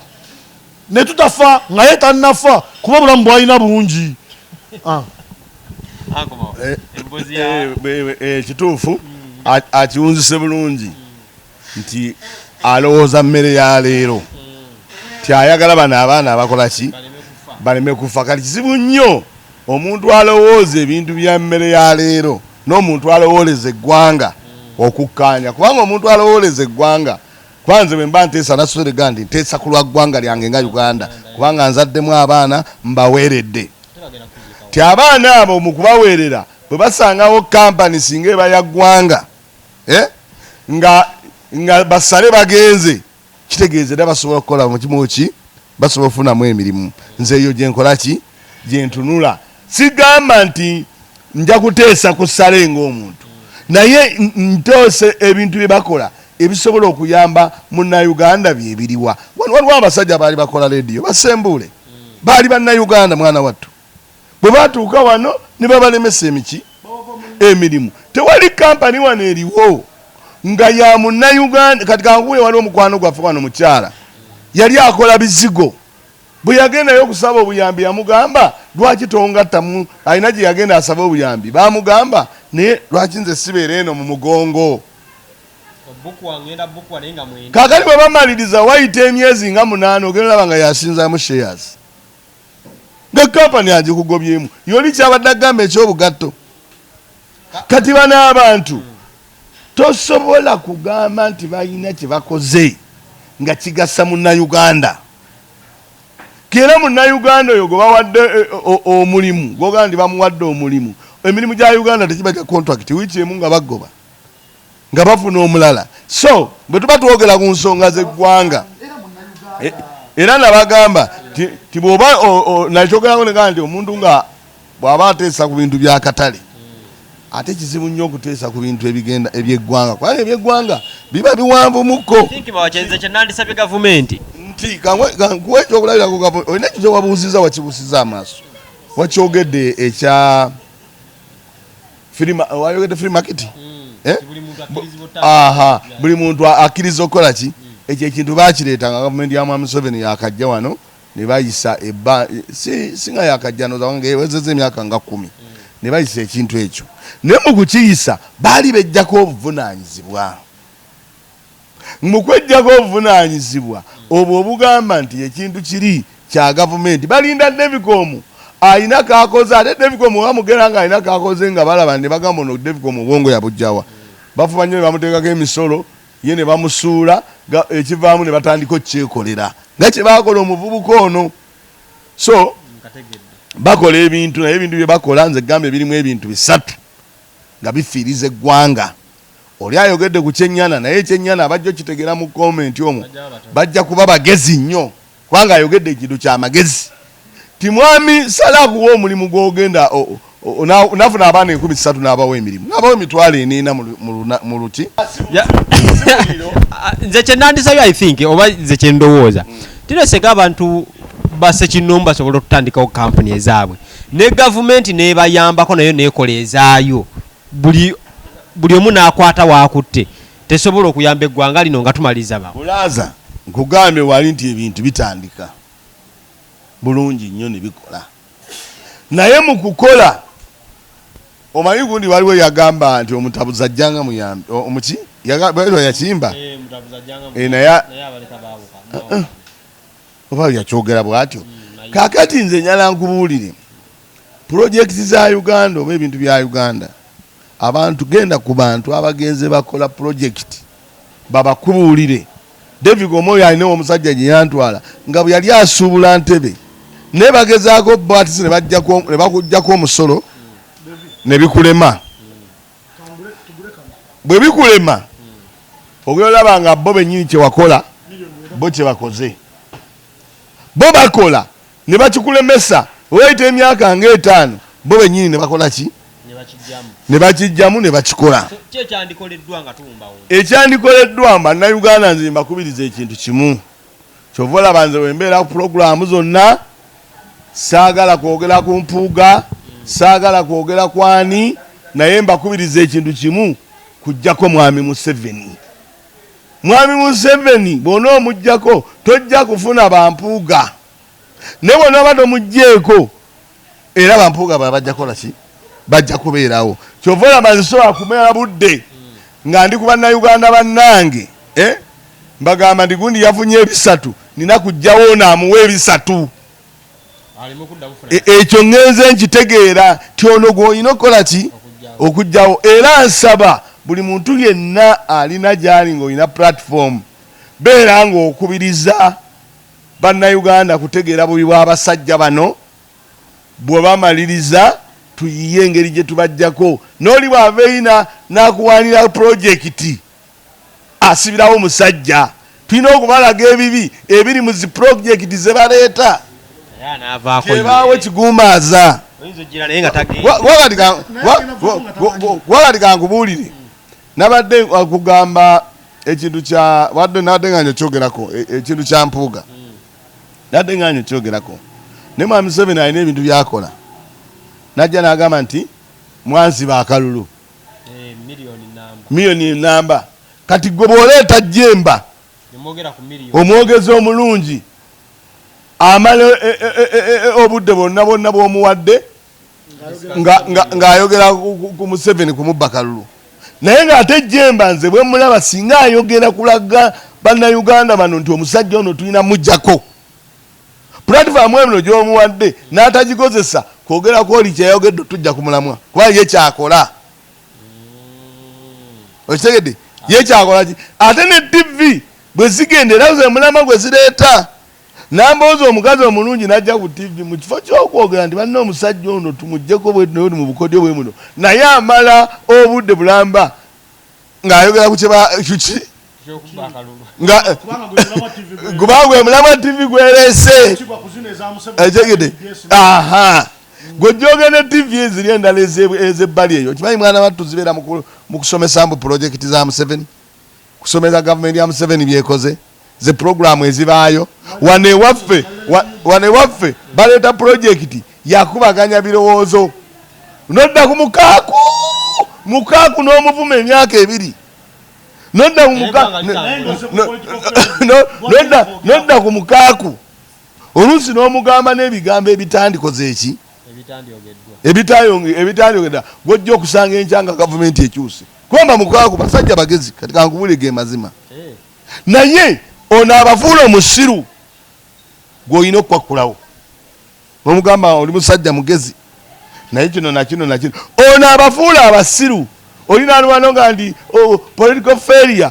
ne tutafa nga ye tannafa, kuba obulamu bwalina bungi. Ah. Kituufu, akiwunzise bulungi nti alowooza mmere ya leero, ti ayagala bano abaana abakola ki baleme kufa. Kati kizibu nnyo omuntu alowooza ebintu bya mmere ya leero n'omuntu alowooleza eggwanga okukkaanya, kubanga omuntu alowooleza eggwanga, kuba nze bwe mba nteesa nasoserega nti nteesa ku lwa ggwanga lyange nga Uganda, kubanga nzaddemu abaana mbaweeredde, ti abaana abo mu kubaweerera bwe basangawo kampani singa eba ya ggwanga, eh? Nga basale bagenze, kitegeeza era basobola kukola mukimu ki, basobola okufunamu emirimu. Nze eyo gyenkola ki, gyentunula. Sigamba nti nja kuteesa ku ssale ng'omuntu, naye ntoose ebintu bye bakola ebisobola okuyamba Munnayuganda byebiriwa. Wano waliwo abasajja baali bakola rediyo basembuule, baali Bannayuganda, mwana wattu. Bwe batuuka wano ne babalemesa emiki emirimu. Tewali kampani wano eriwo nga ya Munnayuganda. Kati kankuwe, waliwo omukwano gwaffe wano, mukyala yali akola bizigo. Bwe yagendayo okusaba obuyambi, yamugamba, "Lwaki tongattamu?" Alina gye yagenda asaba obuyambi, bamugamba, "Naye lwaki nze sibeera eno mu mugongo?" Kakati bwe bamaliriza, wayita emyezi nga 8, ogenda olaba nga yasinzaamu shares, nga kampani agikugobyemu. Yoli kyabadde agamba ekyobugatto. Kati bano abantu tosobola kugamba nti balina kye bakoze nga kigasa Munnayuganda. Kera Munnayuganda oyo gwe bawadde omulimu, gwogamba nti bamuwadde omulimu, emirimu gya Uganda tekiba kya contract, wiiki emu nga bagoba nga bafuna omulala. So bwe tuba twogera ku nsonga z'eggwanga, era nabagamba ti bw'oba nakyogerako negamba nti omuntu nga bw'aba ateesa ku bintu by'akatale, ate kizibu nnyo okuteesa ku bintu ebigenda ebyeggwanga, kubanga ebyeggwanga biba biwanvumukko. Kyenze kyenandisabye gavumenti. Nti kankuwa ekyokulabirako. Olina ekyo kyewabuuziza, wakibuusiza amaaso, wakyogedde ekya wayogedde free market. Eh? Aha, buli muntu akkiriza okukola ki. Ekyo ekintu bakireeta nga gavumenti ya Mwami Museveni yakajja wano, ne bayisa ebba si nga yakajja noza ewezezza emyaka nga 10, ne bayisa ekintu ekyo. Naye mu kukiyisa baali bejjako obuvunaanyizibwa. Mu kwejjako obuvunaanyizibwa obwo obugamba nti ekintu kiri kya gavumenti, balinda Devicom alina kakoze, ate Devicom wamugera nga alina kakoze nga balaba ne bagamba, "Ono Devicom obwongo yabujjawa?" Bafuba nnyo ne bamuteekako emisolo, ye ne bamusuula, ekivaamu ne batandika okukyekolera nga kye baakola omuvubuka ono. So bakola ebintu, naye ebintu bye bakola nze gamba ebirimu ebintu bisatu nga bifiiriza eggwanga. Oli ayogedde ku kyennyana, naye ekyennyana abajja okitegeera mu komenti omwo bajja kuba bagezi nnyo, kubanga ayogedde ekintu kya magezi ti mwami Salah akuwa omulimu gw'ogenda nafuna abaana 3000 n'abawa emirimu, n'abawa 40,000 mu luti. Nze kyenandisabye, I think, oba nze kyendowooza, tino senga abantu basekinnoomu basobola okutandikawo kampuni ezaabwe ne gavumenti nebayambako nayo nekola ezaayo, buli omu n'akwata waakutte, tesobola okuyamba eggwanga lino nga tumaliriza ba Bulaza, nkugambye wali nti ebintu bitandika bulungi nnyo ne bikola, naye mu kukola omanyi gundi waliwo yagamba nti omutabuzi ajjanga muyambi omuki yakimba. Naye oba yakyogera bw'atyo. Kaakati nze njala nkubuulire pulojekiti za Uganda oba ebintu bya Uganda. Abantu, genda ku bantu abagenze bakola pulojekiti babakubuulire. David Omoyo alina omusajja gye yantwala nga bwe yali asuubula ntebe, naye bagezaako bo ati ne bakuggyako omusolo ne bikulema. Bwe bikulema ogenda olaba nga bo bennyini kye wakola bo kye bakoze, bo bakola ne bakikulemesa. Weyita emyaka ng'etaano, bo bennyini ne bakola ki? Ne bakijjamu ne bakikola. Ekyandikoleddwa, bannayuganda, nze mbakubiriza ekintu kimu. Kyova olaba nze wembeera ku pulogulaamu zonna saagala kwogera ku Mpuuga, saagala kwogera kwani, naye mbakubiriza ekintu kimu: kujjako mwami Museveni. Mwami Museveni bw'ona omuggyako tojja kufuna bampuuga, naye bw'onaaba tomuggyeeko era bampuuga baba bajja kukola ki? Bajja kubeerawo. Kyova olaba nsobola kumala budde nga ndi ku bannayuganda bannange, eh? Mbagamba nti gundi yafunye ebisatu, nina kujjawo ono amuwa ebisatu. Ekyo ŋŋenze nkitegeera ti ono gw'olina okukola ki? Okugjawo. Era nsaba buli muntu yenna alina gy'ali ng'olina platform, beera ng'okubiriza bannayuganda kutegeera bubi bw'abasajja bano. Bwe bamaliriza tuyiye engeri gye tubajjako. N'oli bw'ava eyina n'akuwaanira pulojekiti asibirawo omusajja, tulina okubalaga ebibi ebiri mu zi pulojekiti ze baleeta, kyebaawo kigumbaaza. Wakati kankubuulire, nabadde kugamba ekintu kya wadde nabadde nga nyokyogerako ekintu kya Mpuuga, nabadde nga nyokyogerako ne mwami Museveni alina ebintu byakola, najja n'agamba nti mwansiba akalulu miliyoni namba. Kati gwe bw'oleeta Jemba, omwogezi omulungi, amala obudde bwonna bwonna bw'omuwadde ng'ayogera ku Museveni kumubba kalulu, naye ng'ate Jemba nze bwe mulaba singa ayogera kulaga bannayuganda bano nti omusajja ono tulina mujjako. Platform eno gy'omuwadde n'atagikozesa kwogera kwoli kyeyayogedde, tujja kumulamwa kuba ye kyakola. Okitegedde? Ye kyakola ki? Ate ne TV bwe zigenda era ze mulama gwe zireeta namboozi. Omukazi omulungi n'ajja ku TV, mu kifo ky'okwogera nti banna omusajja ono tumugjeko bwe mu bukodyo bwe muno, naye amala obudde bulamba ng'ayogera ku kyeba kuki nga kubanga gwe mulamwa TV gwereese. Ekyegede aha gwejjoge ne TV eziri endala ezebbali eyo, okimanyi mwana wattu, zibeera mu kusomesa mbu pulojekiti za Museveni, kusomesa gavumenti ya Museveni byekoze, ze pulogulaamu ezibaayo wano ewaffe. Wano ewaffe baleeta pulojekiti yakubaganya birowoozo, nodda ku mukaaku mukaaku n'omuvuma emyaka 2, nodda ku nodda ku mukaaku oluusi n'omugamba n'ebigambo ebitandikoze eki ebitandiyogedda, gwojja okusanga enkya nga gavumenti ekyuse kubamba mukaaku. Basajja bagezi. Kati kankubule ge mazima, naye ono abafuula omusiru gw'olina okukwakkulawo nomugamba oli musajja mugezi, naye kino nakino nakino. Ono abafuula abasiru. Olina alwano nga nti oh, political failure.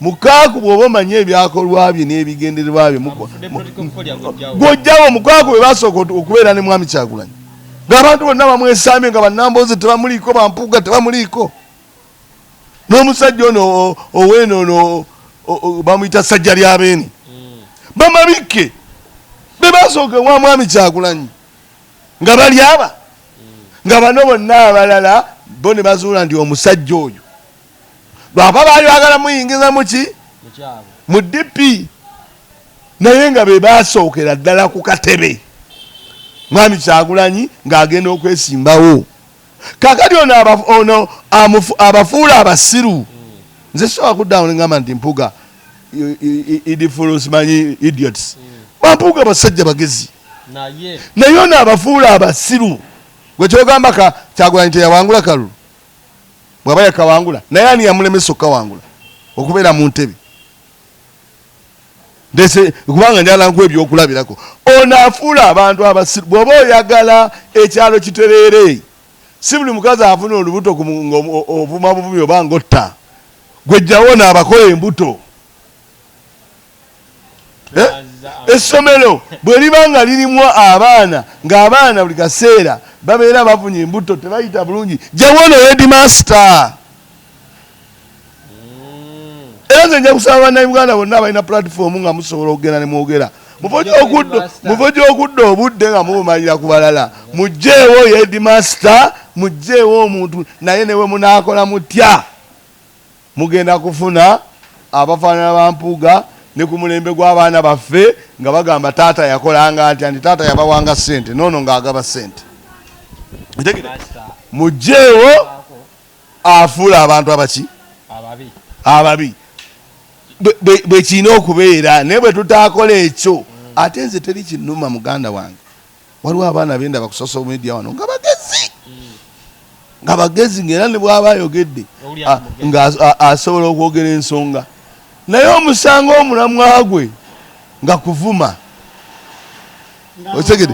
Mukaaku bw'oba omanyi ebyakolwa bye n'ebigendererwa bye gw'ojjawo. Mukaaku bwe basooka okubeera ne Mwami Kyagulanyi ng'abantu bonna bamwesambye, nga bannambooze tebamuliiko, bampuuga tebamuliiko, n'omusajja ono oweeno ono bamuyita Sajja Lyabeene, bamabikke be basooka ewa Mwami Kyagulanyi nga bali aba nga bano bonna abalala bo ne bazuula nti omusajja oyo lwaba baali bagala muyingiza muki mu DP, naye nga be basookera ddala ku katebe Mwami Kyagulanyi ng'agenda okwesimbawo. Kakati ono ono abafuula abasiru. Nze sobola kuddawo nengamba nti Mpuga idifulu simanyi idiots. Bampuga basajja bagezi, naye ono abafuula abasiru. Gwe kyogamba ka Kyagulanyi teyawangula kalulu, bw'aba yakawangula, naye ani yamulemesa okukawangula okubeera mu ntebe? Ndese kubanga njagala nkuwa ebyokulabirako. Ono afuula abantu abasiru. Bw'oba oyagala ekyalo kitereere, si buli mukazi afuna olubuto ovuma buvumi oba ngotta. Gwejjawo ono abakola embuto. Essomero bwe liba nga lirimu abaana, ng'abaana buli kaseera babeera bafunye embuto, tebayita bulungi, jjawo ono headmaster. Era nze nja kusaba Bannayuganda bonna abalina platform nga musobola okugenda ne mwogera, mufo gy'okudda obudde nga mubumalira ku balala, mugjeewo headmaster, mugjeewo omuntu. Naye ne bwe munaakola mutya, mugenda kufuna abafaanana ba Mpuuga ne ku mulembe gw'abaana baffe nga bagamba taata yakolanga atya, nti taata yabawanga ssente, noono ng'agaba ssente. Mugjeewo afuula abantu abaki ababi bwe kirina okubeera. Naye bwe tutaakola ekyo, ate nze teri kinnuma muganda wange. Waliwo abaana bendaba ku social media wano nga bagezi, nga bagezi, ngaera ne bwaba ayogedde nga asobola okwogera ensonga, naye omusanga omulamwa gwe nga kuvuma. Otegede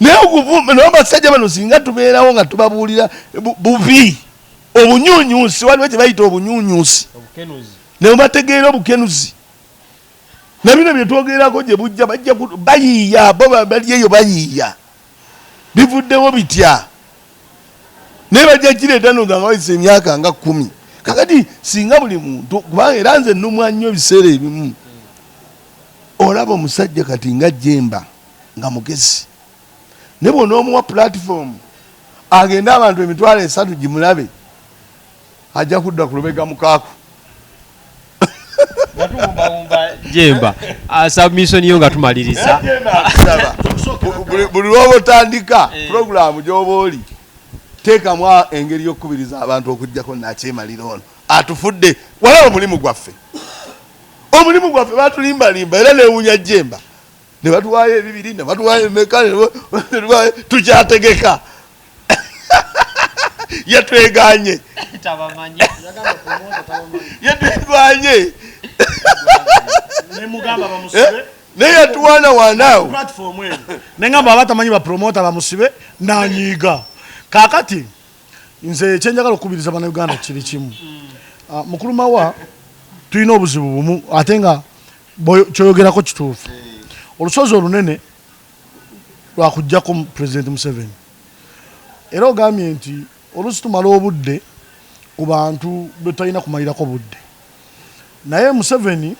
naye okuvuma. Naye abasajja bano singa tubeerawo nga tubabuulira bubi obunyunyusi, waliwo kye bayita obunyunyusi ne bategeera obukenuzi na bino bye twogerako gye bujja bajja bayiiya. Bo bali eyo bayiiya bivuddewo bitya, naye bajja kireeta no nga wayise emyaka nga 10. Kakati singa buli muntu, kubanga era nze nnumwa nnyo ebiseera ebimu, olaba omusajja kati nga Jemba nga mugezi, ne bw'onoomuwa platform agende abantu 30,000 gimulabe, ajja kudda ku lubega mukaaku. Jemba, submission yo nga tumaliriza. Buli lwoba otandika puroguramu gyoba oli teekamu engeri y'okukubiriza abantu okugjako nakyemalira ono atufudde. Walaba omulimu gwaffe, omulimu gwaffe batulimbalimba, era newunya Jemba ne batuwaayo ebibiri ne batuwaayo emeka, tukyategeka, yatweganye, yatweganye naye yatuwaana wanaawo. Nengamba abatamanyi bapromota bamusibe nanyiiga. Kakati nze kyenjagala okukubiriza Bannayuganda kiri kimu. Mukulu Mawa, tulina obuzibu bumu, ate nga kyoyogerako kituufu. Olusozi olunene lwakujjako President Museveni, era ogambye nti oluusi tumala obudde ku bantu betutalina kumalirako budde, naye Museveni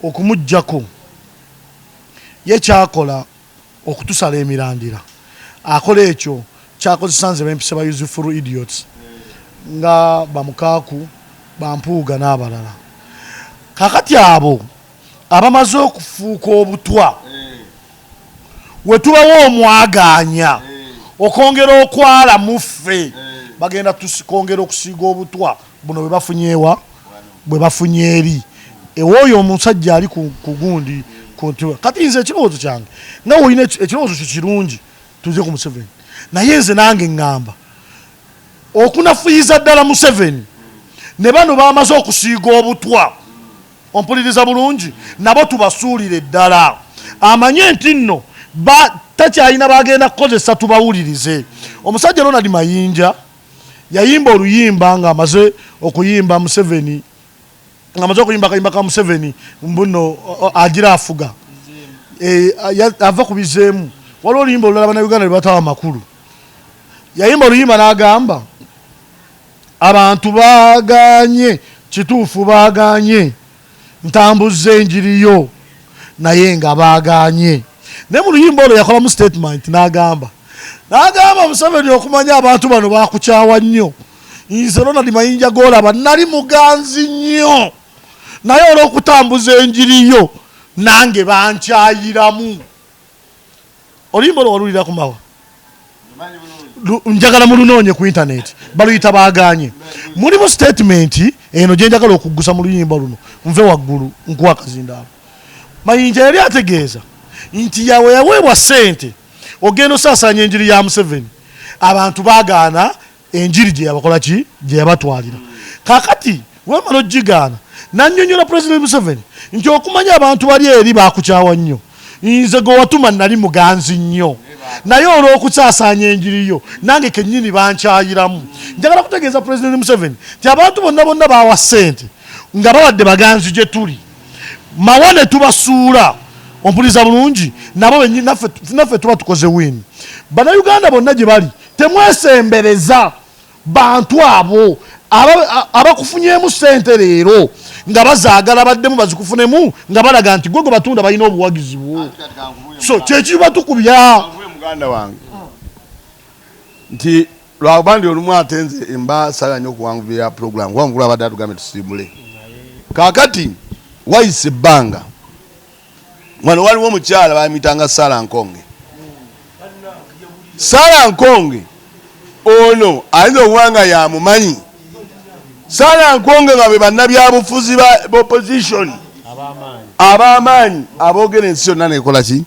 okumuggyako ye kyakola okutusala emirandira, akola ekyo kyakozesa nze bempise ba useful idiots nga bamukaaku, bampuuga n'abalala. Kakati abo abamaze okufuuka obutwa, wetubawo omwaganya okwongera okwala muffe, bagenda kwongera okusiiga obutwa buno bwe bafunyewa, bwe bafunye eri ewooyo omusajja ali ku gundi. Kati nze ekirowoozo kyange, nga olina ekirowoozo kyo kirungi, tuze ku Museveni, naye nze nange ŋŋamba okunafuyiza ddala Museveni ne bano bamaze okusiiga obutwa. Ompuliriza bulungi? Nabo tubasuulire ddala, amanye nti nno takyalina bagenda kukozesa, tubawulirize. Omusajja Ronald Mayinja Yayimba oluyimba ng'amaze okuyimba Museveni, ng'amaze okuyimba akayimba ka Museveni mbuno agira afuga. Ava ku bizeemu. Waliwo oluyimba olulala Bannayuganda lwe batawa makulu. Yayimba oluyimba n'agamba abantu baaganye, kituufu baaganye, ntambuza enjiri yo naye nga baaganye. Naye mu luyimba olwo yakolamu statement n'agamba Museveni okumanya abantu bano bakukyawa nnyo, nze Ronald Mayinja gw'olaba nali muganzi nnyo, naye olw'okutambuza enjiri yo nange bankyayiramu. Oluyimba olwo walulira ku Mawa? Njagala mulunoonye ku internet, baluyita baaganye. Mulimu statement eno gye njagala okuggusa mu luyimba luno, nve waggulu nkuwa akazindaalo. Mayinja yali ategeeza nti yawe yaweebwa ssente ogenda osaasaanya enjiri ya Museveni, abantu baagaana enjiri gye yabakola ki, gye yabatwalira. Kaakati wemala ogigaana, nannyonnyola President Museveni nti okumanya abantu bali eri baakukyawa nnyo, nze gwe watuma nali muganzi nnyo, naye olw'okusaasaanya enjiri yo nange kennyini bankyayiramu. Njagala kutegeeza President Museveni nti abantu bonna bonna bawa ssente nga babadde baganzi gye tuli, Mawa ne tubasuula. Ompuliza bulungi, nabo bennyini naffe tuba tukoze win. Bannayuganda bonna gye bali temwesembereza bantu abo abakufunyeemu ssente leero nga bazaagala baddemu bazikufunemu nga balaga nti gwe gwe batunda balina obuwagizi bwo. So kyekiba tukubya. Muganda wange nti lwakuba ndi olumu ate nze mba saagala nnyo okuwangulira program kuba mukulu abadde atugambye tusimbule. Kaakati wayise ebbanga wano waliwo omukyala bamuyitanga Sarah Nkonge. Sarah Nkonge ono ayinza okuba nga yamumanyi. Sarah Nkonge nga be bannabyabufuzi ba opposition ab'amaanyi aboogera ensi yonna nekola ki?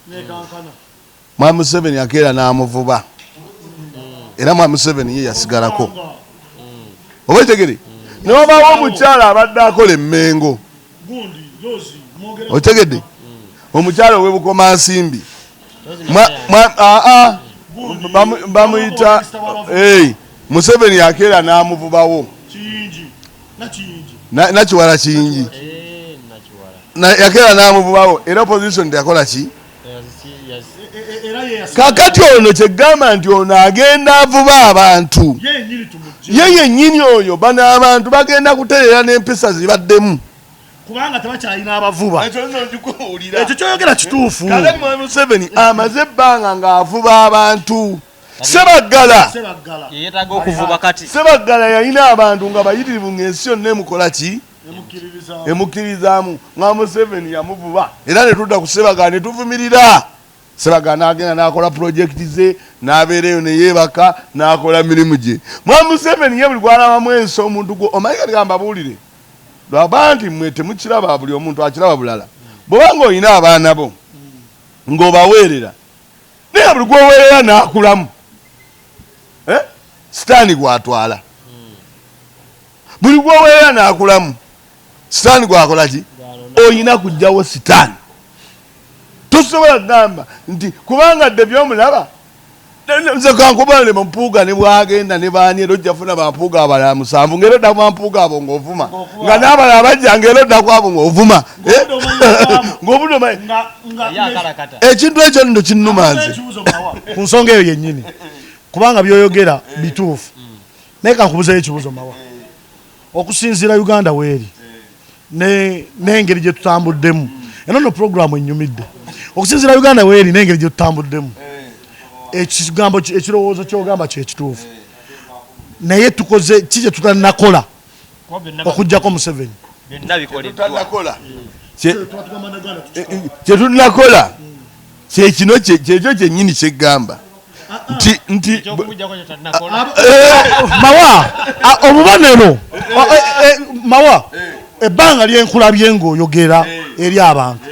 Mwami Museveni akeera n'amuvuba, era Mwami Museveni ye yasigalako. Oba otegere? Ne wabaawo omukyala abadde akola emmengo, otegedde? Omukyala ow'e Bukomansimbi bamuyita Museveni akeera n'amuvubawo Nakiwala Kiyingi yakeera n'amuvubawo, era opposition teyakola ki? Kakati ono kyegamba nti ono agenda avuba abantu ye yennyini oyo, bano abantu bagenda kutereera n'empisa zibaddemu kubanga tebakyalina abavuba. Ekyo kyoyogera kituufu. Kakati Mwami Museveni amaze ebbanga ng'avuba abantu. Sebaggala yeetaaga okuvuba kati. Sebaggala yalina abantu nga bayitirivu ng'ensi yonna emukola ki? Emukkirizaamu. Nga Museveni yamuvuba, era ne tudda ku Sebaggala ne tuvumirira. Sebaggala n'agenda n'akola pulojekiti ze, n'abeera eyo ne yeebaka, n'akola mirimu gye. Mwami Museveni ye buli gw'alabamu ensi omuntu gwo omanyi kati kambabuulire. Lwaba nti mmwe temukiraba, buli omuntu akiraba bulala. Bw'oba ng'olina abaana bo ng'obaweerera, naye buli gw'oweerera n'akulamu, sitaani gw'atwala. Buli gw'oweerera n'akulamu, sitaani gw'akola ki? Olina kuggyawo sitaani. Tosobola kugamba nti kubanga dde by'omulaba. Nze kankubale Mpuuga ne bwagenda ne baani, era ojja funa bampuuga abalala 7 ng'era odda ku bampuuga abo ng'ovuma, nga n'abalala bajja ng'era odda ku abo ng'ovuma. Ng'obudde omanyi. Ekintu ekyo nno kinnuma nze. Ku nsonga eyo yennyini, kubanga by'oyogera bituufu, naye kankubuzeeyo ekibuuzo Mawa. Okusinziira Uganda weeri n'engeri gye tutambuddemu, eno nno pulogulaamu ennyumidde. Okusinziira Uganda weeri n'engeri gye tutambuddemu, ekigambo ekirowoozo ky'ogamba kye kituufu, naye tukoze ki kye tutannakola okuggyako Museveni? Kye tunnakola kyekino kyekyo kyennyini kyeggamba nti Mawa obubonero Mawa ebbanga lyenkulabye ng'oyogera eri abantu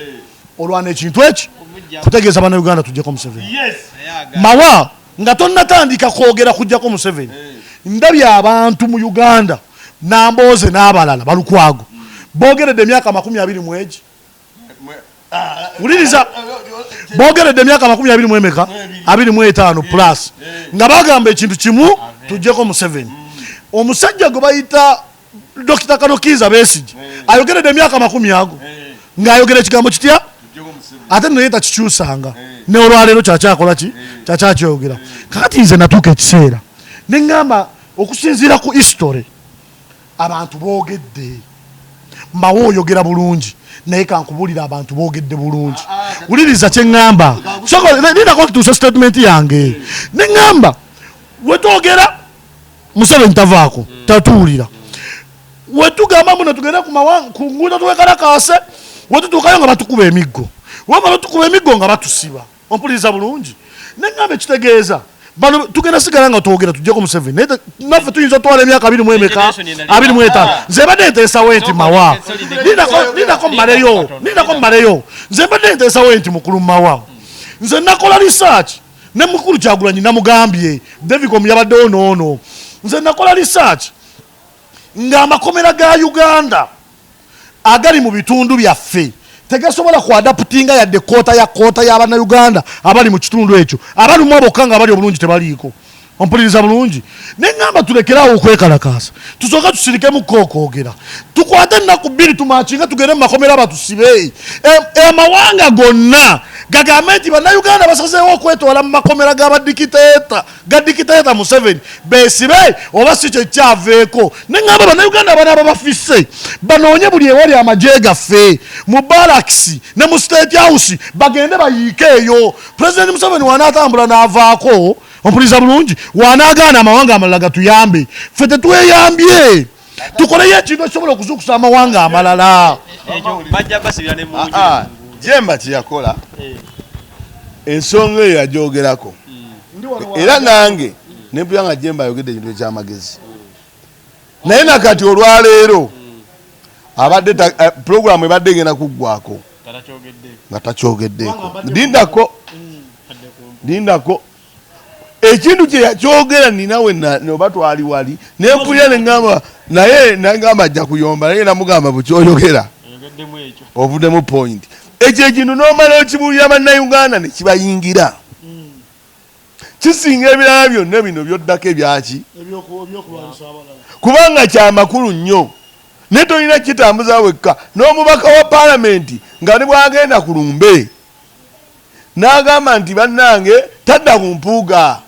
olwana ekintu eki kutegeeza Bannayuganda tuggyeko Museveni. Mawa nga tonnatandika kwogera kuggyako Museveni, ndabye abantu mu Uganda Nambooze n'abalala Balukwago boogeredde emyaka 20 egi. Wuliriza, boogeredde emyaka 25 25 plus nga bagamba ekintu kimu, tuggyeko Museveni. Omusajja gwe bayita Dokita Kano Kiiza Besigye ayogeredde emyaka 20 ago ng'ayogera ekigambo kitya, ate nno ye takikyusanga, ne olwaleero kyakyakola ki, kyakyakyogera. Kakati nze natuuka ekiseera ne ŋŋamba, okusinziira ku history, abantu boogedde mawe oyogera bulungi, naye kankubuulira, abantu boogedde bulungi. Wuliriza kye ŋŋamba, lindako tutuuse statement yange. Ne ŋŋamba, wetwogera Museveni tavaako, tatuwulira. Wetugamba muno tugende ku nguudo twekalakaase, wetutuukayo nga batukuba emiggo, wamala otukuba emiggo nga batusiba. Ompuliriza bulungi? Neŋŋamba, ekitegeeza bano tugenda sigala nga twogera tujjeko Museveni, naye naffe tuyinza otwala emyaka abiri mu emeka, 25. Nze mbadde nteesawo nti mawa, lindako mmaleyo, lindako mmaleyo. Nze mbadde nteesawo nti mukulu mawa, nze nakola research ne mukulu Kyagulanyi, namugambye Davicom yabaddewo noono. Nze nakola research ng'amakomera ga Uganda agali mu bitundu byaffe tegasobola kuadaptinga yadde quarter ya quarter y'Abannayuganda abali mu kitundu ekyo. Abalimu bokka nga bali obulungi tebaliiko. Ompuliriza bulungi? Neŋŋamba, tulekerawo okwekalakaasa, tusooke tusirikemu okwogera, tukwate ennaku 2, tumarchinga, tugende mu makomera batusibe. Amawanga gonna gagambe nti Bannayuganda basazeewo okwetwala mu makomera g'abadikiteeta, ga dictator Museveni, besibe oba si kyekyaveeko. Neŋŋamba, Bannayuganda banaaba bafise banoonye buli ewali amagye gaffe mu barracks ne mu State House, bagende bayiike eyo. Pulezidenti Museveni wanaatambula n'avaako, ompuliza bulungi, wanaagaana amawanga amalala gatuyambe, ffe tetweyambye, tukoleyo ekintu ekisobola okuzuukusa amawanga amalala. Ekyo bajja basibira ne mu nju. Ah, ah, Jemba kyeyakola, ensonga eyo yagyogerako, era nange nempulira nga Jemba ayogedde ekintu ekyamagezi. Naye nakati olwaleero abadde puroguramu ebadde egenda kuggwako nga takyogeddeeko. Lindako, lindako, ekintu kye yakyogera ninawe oba twali wali nempulira neŋamba naye, nagamba ajja kuyomba, naye namugamba bukyoyogera ovuddemu point. Ekyo ekintu nomala okibuulira Bannayuganda nekibayingira, kisinga ebirala byonna bino byoddako ebyaki, kubanga kyamakulu nnyo. Naye tolina kitambuza wekka n'omubaka wa paalamenti nga ne bwagenda ku lumbe n'agamba nti bannange, tadda ku Mpuuga,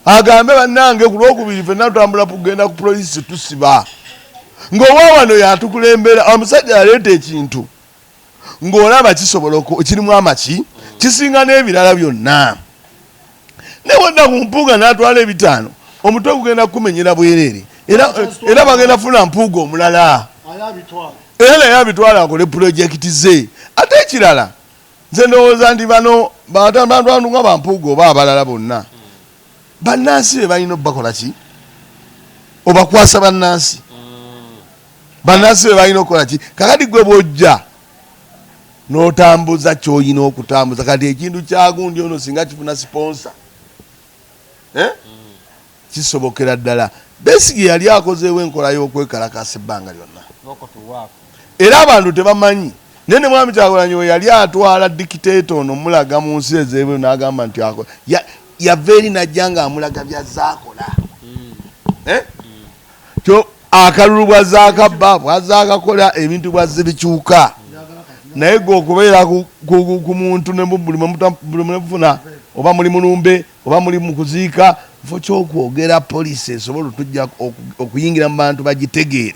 agambe bannange ku Lwokubiri fenna tutambula kugenda ku polisi tusiba, ng'owa wano yatukulembera. Omusajja yaleeta ekintu ng'olaba kisobola kirimu amaki, kisinga n'ebirala byonna. Naye wadda ku Mpuuga n'atwala 500, omutwe gugenda kukumenyera bwereere, era bagenda funa Mpuuga omulala, era naye abitwala akole pulojekiti ze. Ate ekirala, nze ndowooza nti bano bantu nga bampuuga oba abalala bonna, bannansi be balina obakola ki, obakwasa bannansi. Bannansi be balina okukola ki? Kakati gwe bwojja n'otambuza kyoyina okutambuza, kati ekintu kyagundi ono singa kifuna sponsor, eh? Kisobokera ddala. Besigye yali akozeewo enkola y'okwekalakasa ebbanga lyonna, era abantu tebamanyi. Naye ne mwami Kyagulanyi we yali atwala dictator ono mulaga mu nsi ez'ebweru, n'agamba nti yava eri najja ng'amulaga byazaakola. Eh? Kyo akalulu bwazaakabba, bwazaakakola, ebintu bwazze bikyuka. Naye gwe okubeera ku muntu ne buli mufuna oba muli mulumbe oba muli mu kuziika, nfo kyokwogera poliisi esobola otujja okuyingira mu bantu bagitegeere,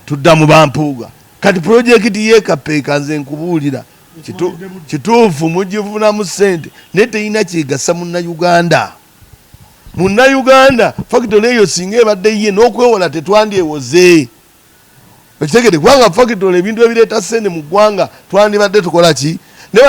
tudda mu bampuuga. Kati pulojekiti yekapeeka, nze nkubuulira kituufu, mugifunamu ssente, naye terina kyegasa Munnayuganda. Munnayuganda factory eyo singa ebadde ye n'okwewola tetwandyewoze, okitegede? Kubanga factory ebintu ebireeta ssente mu ggwanga twandibadde tukola ki?